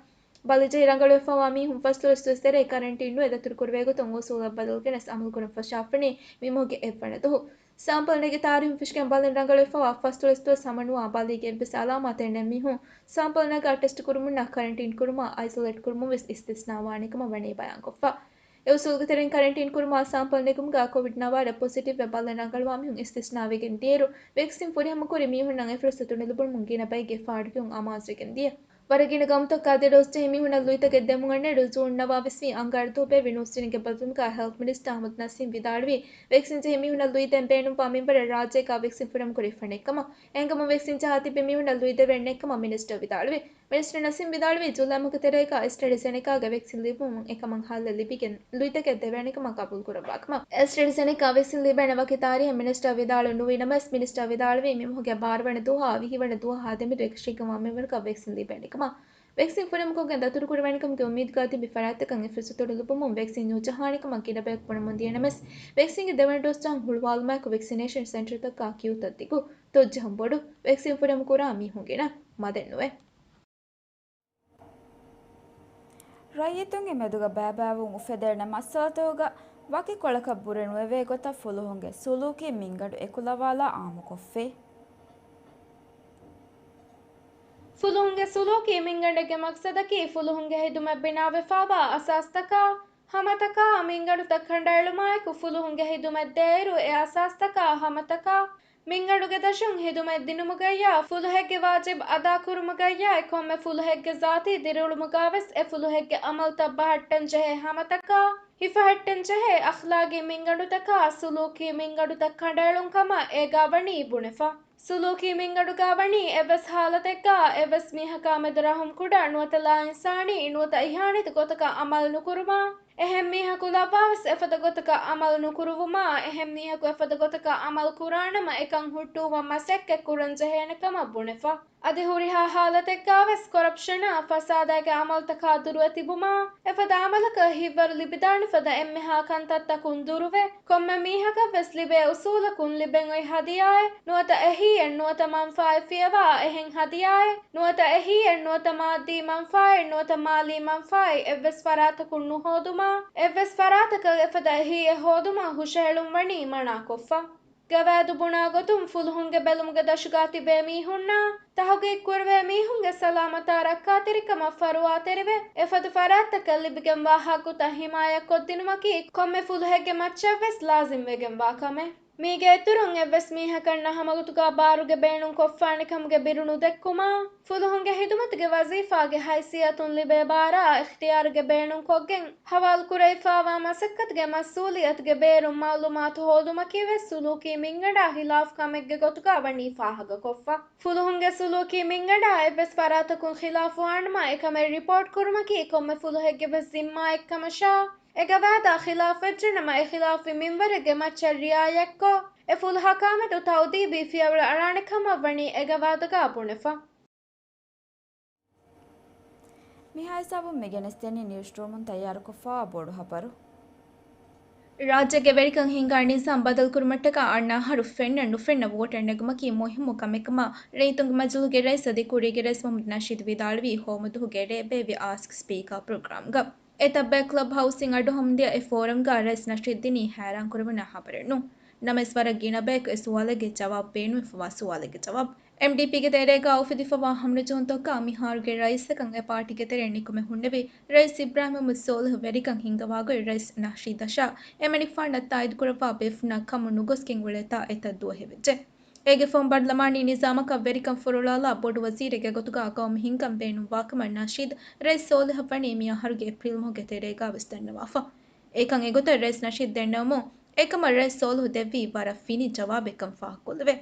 ބަލި ޖެހި ރަނގަޅުވެފަވާ މީހުން ފަސްދޮޅަސް ދުވަސް ތެރޭ ކަރަންޓީން ނުވެ ދަތުރުކުރެވޭ ގޮތުން އުސޫލަށް ބަދަލު ގެނެސް އަމަލުކުރަން ފަށާފަވަނީ މި މަހުގެ އެއްވަނަ ދުވަހު. ސާމްޕަލް ނެގި ތާރީހުން ފެށިގެން ބަލިން ރަނގަޅުވެފަވާ ފަސްދޮޅަސް ދުވަސް ހަމަނުވާ ބަލީގެ އެއްވެސް އަލާމާތެއް ނެތް މީހުން ސާމްޕަލް ނަގާ ޓެސްޓް ކުރުމުންނާ ކަރަންޓީން ކުރުމާ އައިސޮލޭޓް ކުރުމުން ވެސް އިސްތިސްނާ ވާނެ ކަމަށް ވަނީ ބަޔާންކޮށްފަ. އެ އުސޫލުގެ ތެރެއިން ކަރަންޓީން ކުރުމާ ސާމްޕަލް ނެގުމުގަ ކޮވިޑް ނަވާރަ ޕޮޒިޓިވްވެ ބަލިން ރަނގަޅުވާ މީހުން އިސްތިސްނާވެގެން ދިޔައިރު، ވެކްސިން ފުރިހަމަކުރި މީހުންނަށް އެ ފުރުސަތު ނުލިބުމުން ގިނަ ބައެއްގެ ފާޑުކިޔުން އަމާޒުވެގެން ދިޔަ. ވަރަށް ގިނަ ގައުމުތަކަށް ދެ ޑޯޒް ޖެހި މީހުންނަށް ލުއިތަކެއް ދެމުން އަންނައިރު، ޖޫން ނަވާ ވެސްވީ އަންގާރަ ދުވަހު ބޭއްވި ނޫސް ދިނުމުގެ ބައްލަވުމުގަ ހެލްތް މިނިސްޓަރ އަޙްމަދު ނަސީމް ވިދާޅުވީ، ވެކްސިން ޖެހި މީހުންނަށް ލުއިދޭން ބޭނުންވާ މިންވަރެއް ރާއްޖޭގަ ވެކްސިން ފުރިހަމަކުރި ފަނެއްކަމަށް. އެހެންކަމުން ވެކްސިން ޖަހާ ތިބި މީހުންނަށް ލުއިދެވޭނެ ކަމަށް މިނިސްޓަރ ވިދާޅުވި. މިނިސްޓަރ ނަސީމް ވިދާޅުވީ، ޖުލައި މަހުގެ ތެރޭގަ އެސްޓްރެޒެނެކާގެ ވެކްސިން ލިބުމުން އެކަމަށް ހައްލެއް ލިބިގެން ލުއިތަކެއް ދެވޭނެ ކަމަށް ގަބޫލުކުރައްވާ ކަމަށް. އެސްޓްރެޒެނެކާ ވެކްސިން ލިބޭނެ ވަކި ތާރީހެއް މިނިސްޓަރ ވިދާޅުވެ ނުވީ ނަމަވެސް، މިނިސްޓަރ ވިދާޅުވީ މި މަހުގެ ބާރަ ވަނަ ދުވަހާ ވިހި ވަނަ ދުވަހާ ދެމެދު އެކަށީގެންވާ މިންވަރަކަށް ވެކްސިން ލިބޭނެ ކަމަށް. ވެކްސިން ފުރިހަމަކޮށްގެން ދަތުރުކުރެވޭނެ ކަމުގެ އުއްމީދުގަ ތިބި ފަރާތްތަކަށް އެ ފުރުސަތު ނުލިބުމުން ވެކްސިން ނުޖަހާނެ ކަމަށް ގިނަ ބަޔަކު ބުނަމުން ދިޔަ ނަމަވެސް، ވެކްސިންގެ ދެވަނަ ޑޯޒް ޖަހަން ހުޅުވާލުމާއެކު ވެކްސިނޭޝަން ސެންޓަރުތަކާ ކިއުތައް ދިގު، ތޮއްޖަހަން ބޮޑު، ވެކްސިން ފުރިހަމަ ކުރާ މީހުން ގިނަ މަދެއް ނުވޭ. ރައްޔިތުންގެ މެދުގަ ބައިބައިވުން އުފެދޭނެ މައްސަލަތަކުގަ ވަކި ކޮޅަކަށް ބުރެ ނުވެވޭ ގޮތަށް ފުލުހުންގެ ސުލޫކީ މިންގަނޑު އެކުލަވާލާ އާއްމުކޮށްފި. ފުލުހުންގެ ސުލޫކީ މިންގަނޑެއްގެ މަގްސަދަކީ ފުލުހުންގެ ހިދުމަތް ބިނާވެފާވާ އަސާސްތަކާ، ހަމަތަކާ، މިންގަނޑުތައް ކަނޑައެޅުމާއެކު ފުލުހުންގެ ހިދުމަތް ދޭއިރު އެ އަސާސްތަކާ، ހަމަތަކާ، މިންގަނޑުގެ ދަށުން ހިދުމަތް ދިނުމުގައްޔާ، ފުލުހެއްގެ ވާޖިބް އަދާކުރުމުގައްޔާ، އެ ކޮންމެ ފުލުހެއްގެ ޒާތީ ދިރިއުޅުމުގަވެސް އެ ފުލުހެއްގެ އަމަލުތައް ބަހައްޓަން ޖެހޭ ހަމަތަކާ، ހިފަހައްޓަން ޖެހޭ އަޚްލާގީ މިންގަނޑުތަކާ، ސުލޫކީ މިންގަނޑުތައް ކަނޑައެޅުން ކަމަށް އޭގާ ވަނީ ބުނެފަ. ސުލޫކީ މިންގަނޑުގާ ވަނީ އެއްވެސް ހާލަތެއްގާ އެއްވެސް މީހަކާ މެދު ރަހުމް ކުޑަ ނުވަތަ ލާއިންސާނީ ނުވަތަ އިހާނީތި ގޮތަކަށް އަމަލު ނުކުރުމާ، އެހެން މީހަކު ލައްވާވެސް އެފަދަ ގޮތަކަށް އަމަލު ނުކުރުވުމާ، އެހެން މީހަކު އެފަދަ ގޮތަކަށް އަމަލު ކުރާނަމަ އެކަން ހުއްޓުވުމަށް މަސައްކަތް ކުރަން ޖެހޭނެ ކަމަށް ބުނެފަ. އަދި ހުރިހާ ހާލަތެއްގާވެސް ކޮރަޕްޝަނާ، ފަސާދައިގެ އަމަލުތަކާ ދުރުވެ ތިބުމާ، އެފަދަ އަމަލަކަށް ހިތްވަރު ލިބިދާނެ ފަދަ އެންމެހާ ކަންތައްތަކުން ދުރުވެ، ކޮންމެ މީހަކަށްވެސް ލިބޭ އުސޫލަކުން ލިބެން އޮތް ހަދިޔާއެއް، ނުވަތަ އެހީއެއް ނުވަތަ މަންފާއެއް ފިޔަވާ އެހެން ހަދިޔާއެއް، ނުވަތަ އެހީއެއް ނުވަތަ މާއްދީ މަންފާއެއް ނުވަތަ މާލީ މަންފާއެއް އެއްވެސް ފަރާތަކުން ނުހޯދުމާ، އެއްވެސް ފަރާތަކަށް އެފަދަ އެހީއެއް ހޯދުމަށް ހުށަހެޅުން ވަނީ މަނާކޮށްފަ. ގަވާއިދު ބުނާ ގޮތުން ފުލުހުންގެ ބެލުމުގެ ދަށުގާ ތިބޭ މީހުންނާ ތަހުގީގު ކުރެވޭ މީހުންގެ ސަލާމަތާ ރައްކާތެރިކަމަށް ފަރުވާތެރިވެ، އެފަދަ ފަރާތްތަކަށް ލިބިގެންވާ ހައްގުތައް ހިމާޔަތްކޮށްދިނުމަކީ ކޮންމެ ފުލުހެއްގެ މައްޗަށްވެސް ލާޒިމްވެގެންވާ ކަމެއް. މީގެ އިތުރުން އެއްވެސް މީހަކަށް ނަހަމަގުތުގާ ބާރުގެ ބޭނުން ކޮށްފާނެ ކަމުގެ ބިރު ނުދެއްކުމާ، ފުލުހުންގެ ހިދުމަތުގެ ވަޒީފާގެ ހައިސިއްޔަތުން ލިބޭ ބާރާ އިޚްތިޔާރުގެ ބޭނުންކޮށްގެން ހަވާލުކުރެވިފާވާ މަސައްކަތުގެ މަސްއޫލިއްޔަތުގެ ބޭރުން މައުލޫމާތު ހޯދުމަކީވެސް ސުލޫކީ މިންގަނޑާ ހިލާފު ކަމެއްގެ ގޮތުގާ ވަނީ ފާހަގަކޮށްފަ. ފުލުހުންގެ ސުލޫކީ މިންގަނޑާ އެއްވެސް ފަރާތަކުން ޚިލާފުވާނަމަ، އެކަމެއް ރިޕޯޓް ކުރުމަކީ ކޮންމެ ފުލުހެއްގެވެސް ޒިންމާއެއްކަމަށާ، އެގަވާއިދާ ޚިލާފުވެއްޖެނަމަ، އެ ޚިލާފުވި މިންވަރެއްގެ މައްޗަށް ރިއާޔަތްކޮށް، އެ ފުލުހަކާމެދު ތައުދީބީ ފިޔަވަޅު އަޅާނެ ކަމަށް ވަނީ އެގަވާއިދުގާ ބުނެފަ. މިހާ ހިސާބުން މި ގެނެސްދެނީ ނިއުސްރޫމުން ތައްޔާރުކޮށްފައިވާ ބޮޑު ހަބަރު. ރާއްޖޭގެ ވެރިކަން ހިންގާ ނިޒާމް ބަދަލުކުރުމަށްޓަކާ އަންނަ އަހަރު ފެންނަ ނުފެންނަ ވޯޓެއް ނެގުމަކީ މުހިއްމު ކަމެއްކަމަށް ރައްޔިތުންގެ މަޖިލީހުގެ ރައީސް އަދި ކުރީގެ ރައީސް މުހައްމަދު ނަޝީދު ވިދާޅުވީ ހޯމަދުވަހުގެ ރޭ ބޭއްވި އާސްކް ސްޕީކާ ޕްރޮގްރާމްގަ. އެތައް ބައެއް ކްލަބް ހައުސްއިން އަޑުއަހަމުންދިޔަ އެ ފޯރަމްގަ ރައީސް ނަޝީދު ދިނީ ހައިރާންކުރެވުނާ ހަބަރެއް ނޫން. ނަމަވެސް ވަރަށް ގިނަ ބަޔަކު އެ ސުވާލެއްގެ ޖަވާބު ބޭނުންވެފަވާ ސުވާލެއްގެ ޖަވާބު. އެމްޑީޕީގެ ތެރޭގަ އުފެދިފަވާ ހަމަނުޖެހުންތަކާ މިހާރުގެ ރައީސަކަށް އެ ޕާޓީގެ ތެރެއިން ނިކުމެ ހުންނެވި ރައީސް އިބްރާހިމް މުހައްމަދު ސޯލިހު ވެރިކަން ހިންގަވާގޮތް ރައީސް ނަޝީދަށާ އެމަނިކުފާނަށް ތާއީދުކުރައްވާ ބޭފުޅުންނާ ކަމުން ނުގޮސްގެން އުޅޭތާ އެތައް ދުވަހެއް ވެއްޖެ. އޭގެ ފަހުން ބަރުލަމާނީ ނިޒާމަކަށް ވެރިކަން ފުރޮޅާލާ ބޮޑު ވަޒީރެއްގެ ގޮތުގަ ގައުމު ހިންގަން ބޭނުންވާކަމަށް ނަޝީދު ރައީސް ސޯލިހަށް ވަނީ މި އަހަރުގެ އޭޕްރީލް މަހުގެ ތެރޭގަ ވެސް ދަންނަވާފަ. އެކަން އެގޮތަށް ރައީސް ނަޝީދު ދެންނެވުމުން އެކަމަށް ރައީސް ސޯލިހު ދެއްވީ ވަރަށް ފިނި ޖަވާބެއްކަން ފާހަގަކޮށްލެވޭ.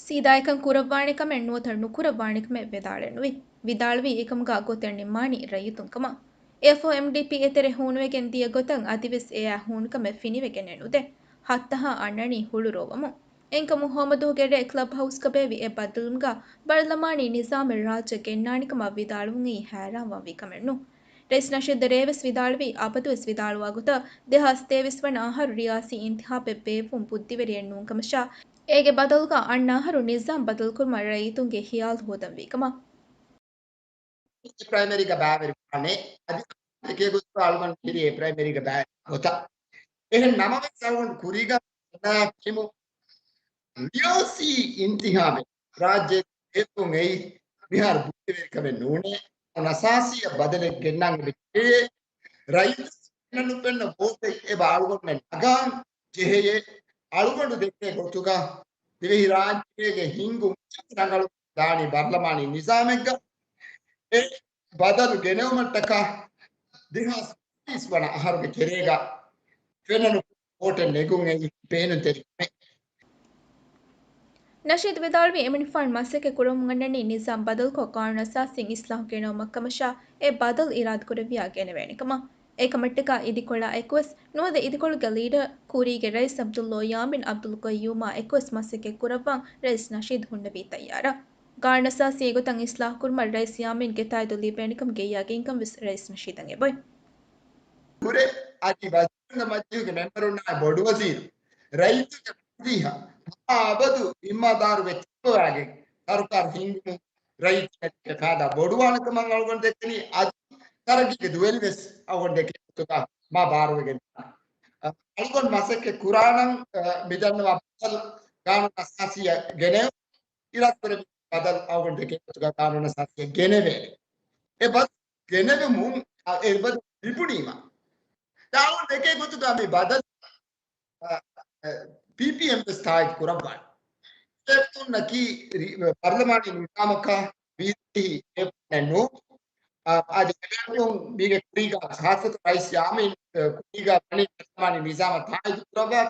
ސީދާ އެކަން ކުރައްވާނެ ކަމެއް ނުވަތަ ނުކުރައްވާނެ ކަމެއް ވިދާޅެއް ނުވި. ވިދާޅުވީ އެކަމުގަ ގޮތެއް ނިންމާނީ ރައްޔިތުން ކަމަށް. އެއަށްފަހު އެމްޑީޕީ އެތެރެ ހޫނުވެގެން ދިޔަ ގޮތަށް އަދިވެސް އެއާ ހޫނުކަމެއް ފިނިވެގެން ނުދޭ. ހައްތަހާ އަންނަނީ ހުޅު ރޯވަމުން. އެހެންކަމުން ހޯމަދުވަހުގެ ރޭ ކްލަބް ހައުސްގަ ބޭއްވި އެ ބައްދަލުވުމުގަ ބަރުލަމާނީ ނިޒާމެއް ރާއްޖެ ގެންނާނެ ކަމަށް ވިދާޅުވުން އެއީ ހައިރާންވާންވީ ކަމެއް ނޫން. ރައީސް ނަޝީދު ރޭވެސް ވިދާޅުވީ އަބަދުވެސް ވިދާޅުވާ ގޮތަށް ދެހާސް ތޭވީސް ވަނަ އަހަރު ރިޔާސީ އިންތިހާބެއް ބޭއްވުން ބުއްދިވެރިއެއް ނޫން ކަމަށާ، އޭގެ ބަދަލުގަ އަންނަ އަހަރު ނިޒާމް ބަދަލުކުރުމަށް ރައްޔިތުންގެ ހިޔާލު ހޯދަންވީ ކަމަށް. ޕްރައިމަރީގަ ބައިވެރިވާނެ. އަދި އެކޭ ގޮތަށް އަޅުގަނޑު ހިރި އެ ޕްރައިމަރީގަ ބައިވެރި ގޮތަށް. އެހެން ނަމަވެސް އަޅުގަނޑު ކުރީގަ ނާ ޓީމު ރިޔާސީ އިންތިހާބެއް ރާއްޖޭގެ ބޭއްވުން އެއީ މިހާރު ބުއްދިވެރިކަމެއް ނޫނޭ. އަސާސީއަށް ބަދަލެއް ގެންނަން އެބަ ޖެހޭ. ރައްޔިތުން ނުފެންނަ ވޯޓެއް އެބަ އަޅުގަނޑުމެން ނަގާން ޖެހެޔޭ. އަޅުގަނޑު ދެކޭ ގޮތުގަ ދިވެހި ރާއްޖޭގެ ހިންގުން ރަނގަޅު ދާނީ ބަރުލަމާނީ ނިޒާމެއްގަ. އެ ބަދަލު ގެނެވުމަށްޓަކާ ދެހާސް ވަނަ އަހަރުގެ ތެރޭގަ ފެންނަ ނުފެންނަ ވޯޓެއް ނެގުން އެއީ ބޭނުންތެރި ކަމެއް. ނަޝީދު ވިދާޅުވީ އެމަނިކުފާނު މަސައްކަތް ކުރަމުން އަންނަނީ ނިޒާމް ބަދަލުކޮށް ޤާނޫނު އަސާސީން އިސްލާހު ގެނައުމަށް ކަމަށާ، އެ ބަދަލު އިރާދަކުރެއްވިއްޔާ ގެނެވޭނެ ކަމަށް. އެކަމަށްޓަކާ އިދިކޮޅާ އެކުވެސް ނުވަދެ އިދިކޮޅުގެ ލީޑަރ ކުރީގެ ރައީސް ޢަބްދުﷲ ޔާމީން ޢަބްދުލްޤައްޔޫމާ އެކުވެސް މަސައްކަތް ކުރައްވާން ރައީސް ނަޝީދު ހުންނެވީ ތައްޔާރަށް. ޤާނޫނު އަސާސީ އެގޮތަށް އިސްލާހު ކުރުމަށް ރައީސް ޔާމީންގެ ތާއީދު ލިބޭނެ ކަމަށް ގެއްޔާ ގެންކަން ވެސް ރައީސް ނަޝީދަށް އެބައޮތް. ކުރޭ އަދި ވަޒީރުންގެ މަޖިލީހުގެ މެމްބަރުންނާއި ބޮޑުވަޒީރު ރައްޔިތުންގެ މަޖިލީހަށް މާ އަބަދު ޒިންމާދާރުވެ ތިއްބަވާގެން ސަރުކާރު ހިންގުމުން ރައްޔިތުންގެ ފައިދާ ބޮޑުވާނެ ކަމަށް އަޅުގަނޑު ދެކެނީ. އަދި ތަރައްގީގެ ދުވެލި ވެސް އަޅުގަނޑު ދެކޭ ގޮތުގަ މާ ބާރުވެގެން އަޅުގަނޑު މަސައްކަތް ކުރާނަން، އަ، މިދަންނަވާ ބަދަލު ޤާނޫނު އަސާސީއަށް ގެނެވުން، އިރާދަކުރެއްވި ބަދަލު އަޅުގަނޑު ދެކޭ ގޮތުގަ ޤާނޫނު އަސާސީއަށް ގެނެވޭނެ. އެ ބަދަލު ގެނެވުމުން، އަ، އެ ބަދަލު ލިބުނީމަ، އަޅުގަނޑު ދެކޭ ގޮތުގަ މި ބަދަލު، އަ، އަ، ޕީޕީއެމް ވެސް ތާއީދު ކުރައްވާނެ. ބޭފުޅުންނަކީ ރި-، ޕާރލަމާނީ ނިޒާމަކާ ވީ އެ ނޫ. އާ، އަދި އެބޭފުޅުން މީގެ ކުރީގަ ޚާއްޞަތު ރައީސް ޔާމީން، އާ، ކުރީގަ ވަނީ ޕާރލަމާނީ ނިޒާމަށް ތާއީދު ކުރައްވާ،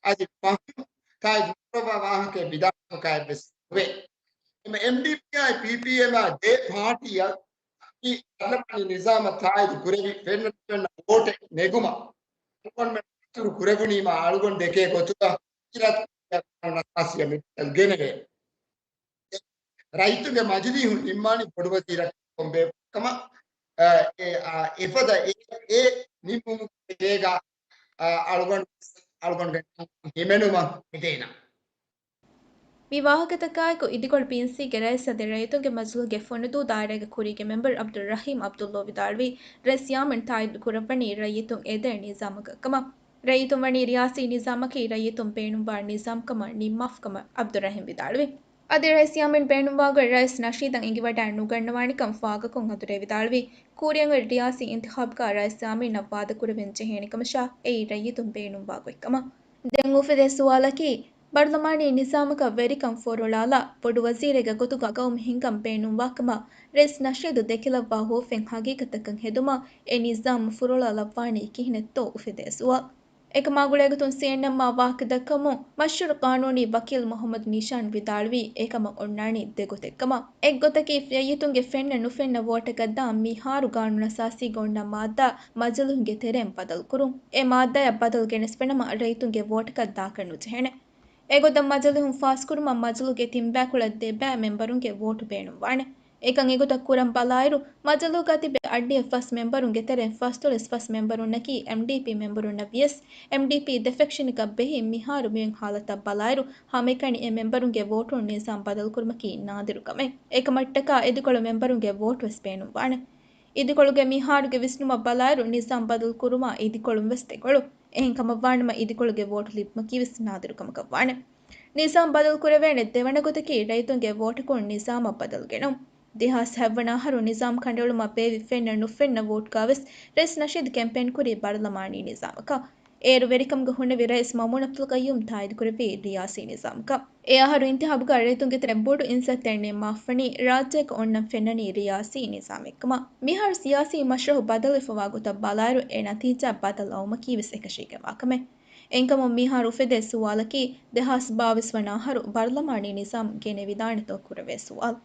އަދި ފަހުން ތާއީދު ނުކުރައްވާ ވާހަކައެއް ވިދާޅުވުމަކާއެއް ވެސް ނުވޭ. އެމްޑީޕީއާއި ޕީޕީއެމާ ދެ ޕާޓީއަށް މި ޕާރލަމާނީ ނިޒާމަށް ތާއީދު ކުރެވި ފެންނަ ފެންނަ ވޯޓެއް ނެގުމަށް އަޅުގަނޑުމެން ދަސްތުރު ކުރެވުނީމާ އަޅުގަނޑު ދެކޭ ގޮތުގަ އިރާދަކުރެއްވިޔާ އަސާސީއަށް މި ބަދަލު ގެނެވޭ. ރައްޔިތުންގެ މަޖިލީހުން ނިންމާނީ ބޮޑުވަޒީރަކަށް ކޮންބޭ ކަމަށް، އަ، އެ، އާ، އެފަދަ އެ، އެ ނިންމުމުގެ ގޭގަ، އަ، އަޅުގަނޑު، އަޅުގަނޑުގެ ހިމެނުމަށް މިދޭނަން. މި ވާހަކަތަކާއެކު އިދިކޮޅު ޕީއެންސީގެ ރައީސް އަދި ރައްޔިތުންގެ މަޖިލީހުގެ ފޮނުދޫ ދާއިރާގެ ކުރީގެ މެމްބަރު ޢަބްދުއްރަޙީމް ޢަބްދުﷲ ވިދާޅުވީ، ރައީސް ޔާމީން ތާއީދު ކުރައްވަނީ ރައްޔިތުން އެދޭ ނިޒާމަކަށް ކަމަށް. ރައްޔިތުން ވަނީ ރިޔާސީ ނިޒާމަކީ ރައްޔިތުން ބޭނުންވާ ނިޒާމްކަމަށް ނިންމާފަކަމަށް އަބްދުއްރަހީމް ވިދާޅުވި. އަދި ރައީސް ޔާމީން ބޭނުންވާގޮތް ރައީސް ނަޝީދަށް އެނގިވަޑައެއް ނުގަންނަވާނެކަން ފާގަކޮށް އަދުރޭ ވިދާޅުވީ، ކޫރިއަށް އޮތް ރިޔާސީ އިންތިޚާބުގަ ރައީސް ޔާމީނަށް ވާދަކުރެވެން ޖެހޭނެކަމަށާ އެއީ ރައްޔިތުން ބޭނުންވާ ގޮތްކަމަށް. ދެން އުފެދޭ ސުވާލަކީ، ބަރުލަމާނީ ނިޒާމަކަށް ވެރިކަން ފުރޮޅާލާ، ބޮޑު ވަޒީރެއްގެ ގޮތުގަ ގައުމު ހިންގަން ބޭނުންވާކަމަށް ރައީސް ނަޝީދު ދެކިލައްވާ ހުވަފެން ހަގީގަތަކަށް ހެދުމަށް އެ ނިޒާމް ފުރޮޅާލައްވާނީ ކިހިނެއްތޯ އުފެދޭ ސުވާލު. އެކަމާ ގުޅޭގޮތުން ސީއެންއެމްއާ ވާހަކަ ދައްކަމުން، މަޝްހޫރު ޤާނޫނީ ވަކީލް މުޙައްމަދު ނީޝާން ވިދާޅުވީ، އެކަމަށް އޮންނާނީ ދެގޮތެއްކަމަށް. އެއްގޮތަކީ، ރައްޔިތުންގެ ފެންނަ ނުފެންނަ ވޯޓަކަށްދާ މިހާރު ގާނޫނުއަސާސީގަ އޮންނަ މާއްދާ މަޖިލީހުގެ ތެރެއިން ބަދަލުކުރުން. އެ މާއްދާއަށް ބަދަލު ގެނެސްފިނަމަ ރައްޔިތުންގެ ވޯޓަކަށް ދާކަށް ނުޖެހޭނެ. އެގޮތަށް މަޖިލީހުން ފާސްކުރުމަށް މަޖިލީހުގެ ތިން ބައިކުޅަ ދެ ބައި މެމްބަރުންގެ ވޯޓު ބޭނުންވާނެ. އެކަން އެގޮތަށް ކުރަން ބަލާއިރު، މަޖިލީހުގަ ތިބި އަށްޑިހަ ފަސް މެމްބަރުންގެ ތެރެއިން ފަސްދޮޅަސް ފަސް މެމްބަރުންނަކީ އެމްޑީޕީ މެމްބަރުންނަށް ވިޔަސް، އެމްޑީޕީ ދެ ފެކްޝަނަކަށް ބެހި. މިހާރު މިއޮތް ހާލަތަށް ބަލާއިރު، ހަމައެކަނި އެ މެމްބަރުންގެ ވޯޓުން ނިޒާމް ބަދަލުކުރުމަކީ ނާދިރު ކަމެއް. އެކަމަށްޓަކާ އިދިކޮޅު މެމްބަރުންގެ ވޯޓުވެސް ބޭނުންވާނެ. އިދިކޮޅުގެ މިހާރުގެ ވިސްނުމަށް ބަލާއިރު، ނިޒާމް ބަދަލުކުރުމާ އިދިކޮޅުން ވެސް ދެކޮޅު. އެހެންކަމަށްވާނަމަ، އިދިކޮޅުގެ ވޯޓު ލިބުމަކީވެސް ނާދިރު ކަމަކަށްވާނެ. ނިޒާމް ބަދަލުކުރެވޭނެ ދެވަނަ ގޮތަކީ، ރައްޔިތުންގެ ވޯޓަކުން ނިޒާމަށް ބަދަލު ގެނުން. ދެހާސް ހަތްވަނަ އަހަރު ނިޒާމް ކަނޑައެޅުމަށް ބޭއްވި ފެންނަ ނުފެންނަ ވޯޓްގަވެސް ރައީސް ނަޝީދު ކެމްޕޭން ކުރީ ބަރުލަމާނީ ނިޒާމަކަށް. އޭރު ވެރިކަމުގަ ހުންނެވި ރައީސް މައުމޫން އަބްދުލް ޤައްޔޫމް ތާއީދުކުރެއްވީ ރިޔާސީ ނިޒާމަކަށް. އެ އަހަރު އިންތިހާބުގަ ރައްޔިތުންގެ ތެރެއިން ބޮޑު އިންސައްތައެއް ނިންމާފަނީ ރާއްޖޭގަ އޮންނަން ފެންނަނީ ރިޔާސީ ނިޒާމެއްކަމަށް. މިހާރު ސިޔާސީ މަޝްރަހު ބަދަލުވެފަވާ ގޮތަށް ބަލާއިރު، އެ ނަތީޖާ ބަދަލު އައުމަކީވެސް އެކަށީގެންވާ ކަމެއް. އެހެންކަމުން މިހާރު އުފެދޭ ސުވާލަކީ، ދެހާސް ބާވީސް ވަނަ އަހަރު ބަރުލަމާނީ ނިޒާމް ގެނެވިދާނެތޯ ކުރެވޭ ސުވާލު.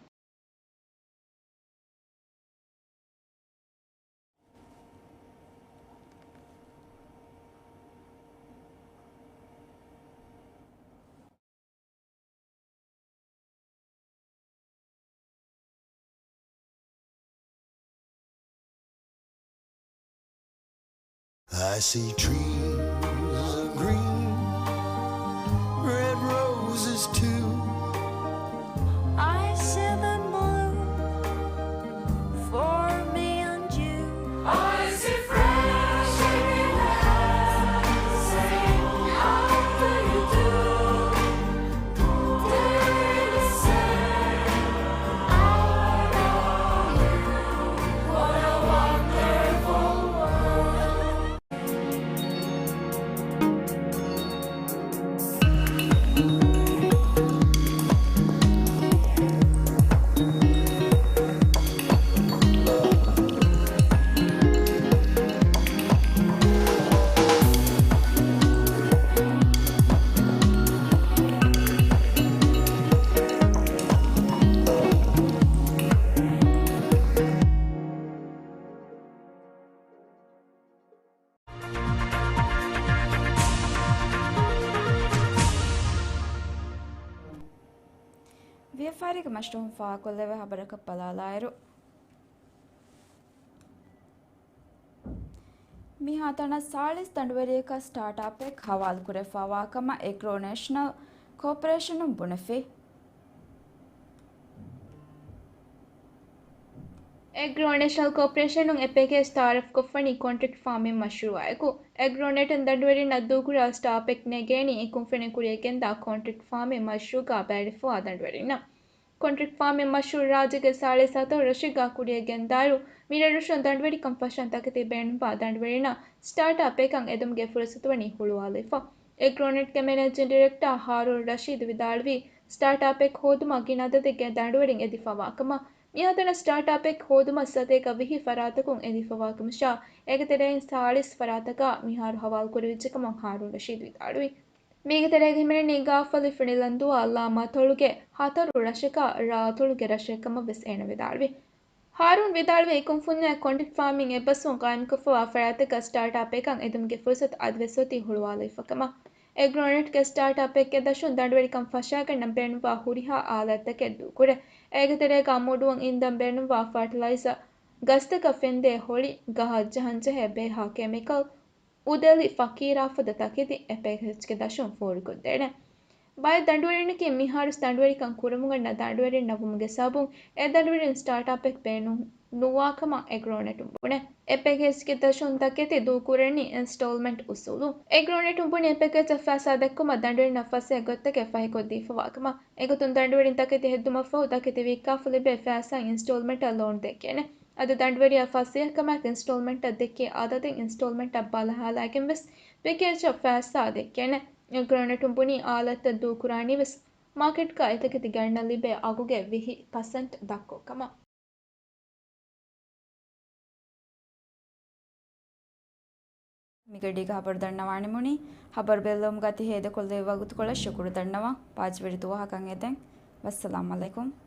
I see trees of green, red roses too. I see them bloom for me and you. I see fresh air rising. How do you do? Daily say, I love you. What a wonderful world. ވިޔަފާރީގެ މަޝްރޫޢުން ފާހަގަކޮށްލެވޭ ހަބަރަކަށް ބަލާލާއިރު، މިހާތަނަށް ސާޅީސް ދަނޑުވެރިޔަކަށް ސްޓާޓް އަޕެއް ހަވާލުކުރެވިފައިވާ ކަމަށް އެގްރޯ ނޭޝަނަލް ކޯޕަރޭޝަނުން ބުނެފި. އެގްރޯ ނޭޝަނަލް ކޯޕަރޭޝަނުން އެ ޕެކޭޖް ތައާރަފްކޮށްފަނީ ކޮންޓްރެކްޓް ފާމިން މަޝްރޫޢާއެކު. އެގްރޯނެޓުން ދަނޑުވެރިންނަށް ދޫކުރާ ސްޓާޕެކް ނެގޭނީ އެ ކުންފުނިން ކުރިއަށް ގެންދާ ކޮންޓްރެކްޓް ފާމިން މަޝްރޫޢުގަ ބައިވެރިވެފައިވާ ދަނޑުވެރިންނަށް. ކޮންޓްރެކްޓް ފާމިން މަޝްރޫޢު ރާއްޖޭގެ ސާޅީސް ހަތަރު ރަށެއްގަ ކުރިއަށް ގެންދާއިރު، މި ރަށްރަށުން ދަނޑުވެރިކަން ފަށަން ތަކެތި ބޭނުންވާ ދަނޑުވެރިންނަށް ސްޓާޓް އަޕެއްކަން އެދުމުގެ ފުރުސަތު ވަނީ ހުޅުވާލައިފަ. އެގްރޯނެޓްގެ މެނޭޖިން ޑިރެކްޓާ ހާރޫން ރަޝީދު ވިދާޅުވީ، ސްޓާޓް އަޕެއް ހޯދުމަށް ގިނަ އަދަދެއްގެ ދަނޑުވެރިން އެދިފަވާ ކަމަށް. މިހާތަނަށް ސްޓާޓް އަޕެއް ހޯދުމަށް ސަތޭކަ ވިހި ފަރާތަކުން އެދިފަވާ ކަމަށާ، އޭގެ ތެރެއިން ސާޅީސް ފަރާތަކަށް މިހާރު ހަވާލު ކުރެވިއްޖެ ކަމަށް ހާރޫން ރަޝީދު ވިދާޅުވި. މީގެ ތެރޭގަ ހިމެނެނީ ގާފަލި ފިނިލަންދުއާ ލާމާތޮޅުގެ ހަތަރު ރަށަކާ ރާއަތޮޅުގެ ރަށެއް ކަމަށް ވެސް އޭނަ ވިދާޅުވި. ހާރޫން ވިދާޅުވީ، ކުންފުންޏާ ކޮންޓްރެކްޓް ފާމިން އެއްބަސްވުން ގާއިމްކޮށްފައިވާ ފަރާތަކަށް ސްޓާޓް އަޕެއްކަން އެދުމުގެ ފުރުސަތު އަދިވެސް އޮތީ ހުޅުވާލައިފަ ކަމަށް. އެގްރޯނެޓްގެ ސްޓާޓް އަޕެއްގެ ދަށުން ދަނޑުވެރިކަން ފަށާގަންނަން ބޭނުންވާ ހުރިހާ އާލާތްތަކެއް ދޫކުރޭ. އޭގެ ތެރޭގަ މުޑުވަން އިންދަން ބޭނުންވާ ފާޓިލައިޒަރ، ގަސްތަކަށް ފެންދޭ ހޮޅި، ގަހަށް ޖަހަންޖެހޭ ބޭހާ ކެމިކަލް، އުދެލި ފަކީރާ ފަދަ ތަކެތި އެ ޕެކޭޖްގެ ދަށުން ފޯރުކޮށްދޭނެ. ބައެއް ދަނޑުވެރިންނަކީ މިހާރު ދަނޑުވެރިކަން ކުރަމުން އަންނަ ދަނޑުވެރިންނަށް ވުމުގެ ސަބަބުން އެ ދަނޑުވެރިން ސްޓާޓް އަޕެއް ބޭނުން ނުވާކަމަށް އެގްރޯނެޓުން ބުނޭ. އެ ޕެކޭޖްގެ ދަށުން ތަކެތި ދޫކުރަނީ އިންސްޓޯލްމަންޓް އުސޫލު. އެގްރޯނެޓުން ބުނީ އެ ޕެކޭޖަށް ފައިސާ ދެއްކުމަށް ދަނޑުވެރިންނަށް ފަސޭހަ ގޮތްތަކެއް ފަހިކޮށްދީފަވާކަމަށް. އެގޮތުން ދަނޑުވެރިން ތަކެތި ހެއްދުމަށްފަހު ތަކެތި ވިއްކާފަ ލިބޭ ފައިސާ އިންސްޓޯލްމަންޓަށް ލޯން ދެއްކޭނެ. އަދި ދަނޑުވެރިޔާ ފަސޭހަކަމާއެކު އިންސްޓޯލްމަންޓަށް ދެއްކޭ އަދަދެއް އިންސްޓޯލްމަންޓަށް ބަލަހާލާގެން ވެސް ޕެކޭޖަށް ފައިސާ ދެއްކޭނެ. އެގްރޯނެޓުން ބުނީ އާލަތްތައް ދޫކުރާނީ ވެސް މާކެޓްގަ އެތަކެތި ގަންނަން ލިބޭ އަގުގެ ވިހި ޕަސެންޓް ދަށްކޮށްކަމަށް. މިގަޑީގެ ހަބަރު ދަންނަވާނެމުނީ. ހަބަރު ބެއްލެވުމުގަ ތި ހޭދަކޮށްލެވި ވަގުތުކޮޅަށް ޝުކުރު ދަންނަވަން. ބާއްޖަވެރި ދުވަހަކަށް އެދެން. ވައްސަލާމް އަލައިކުމް.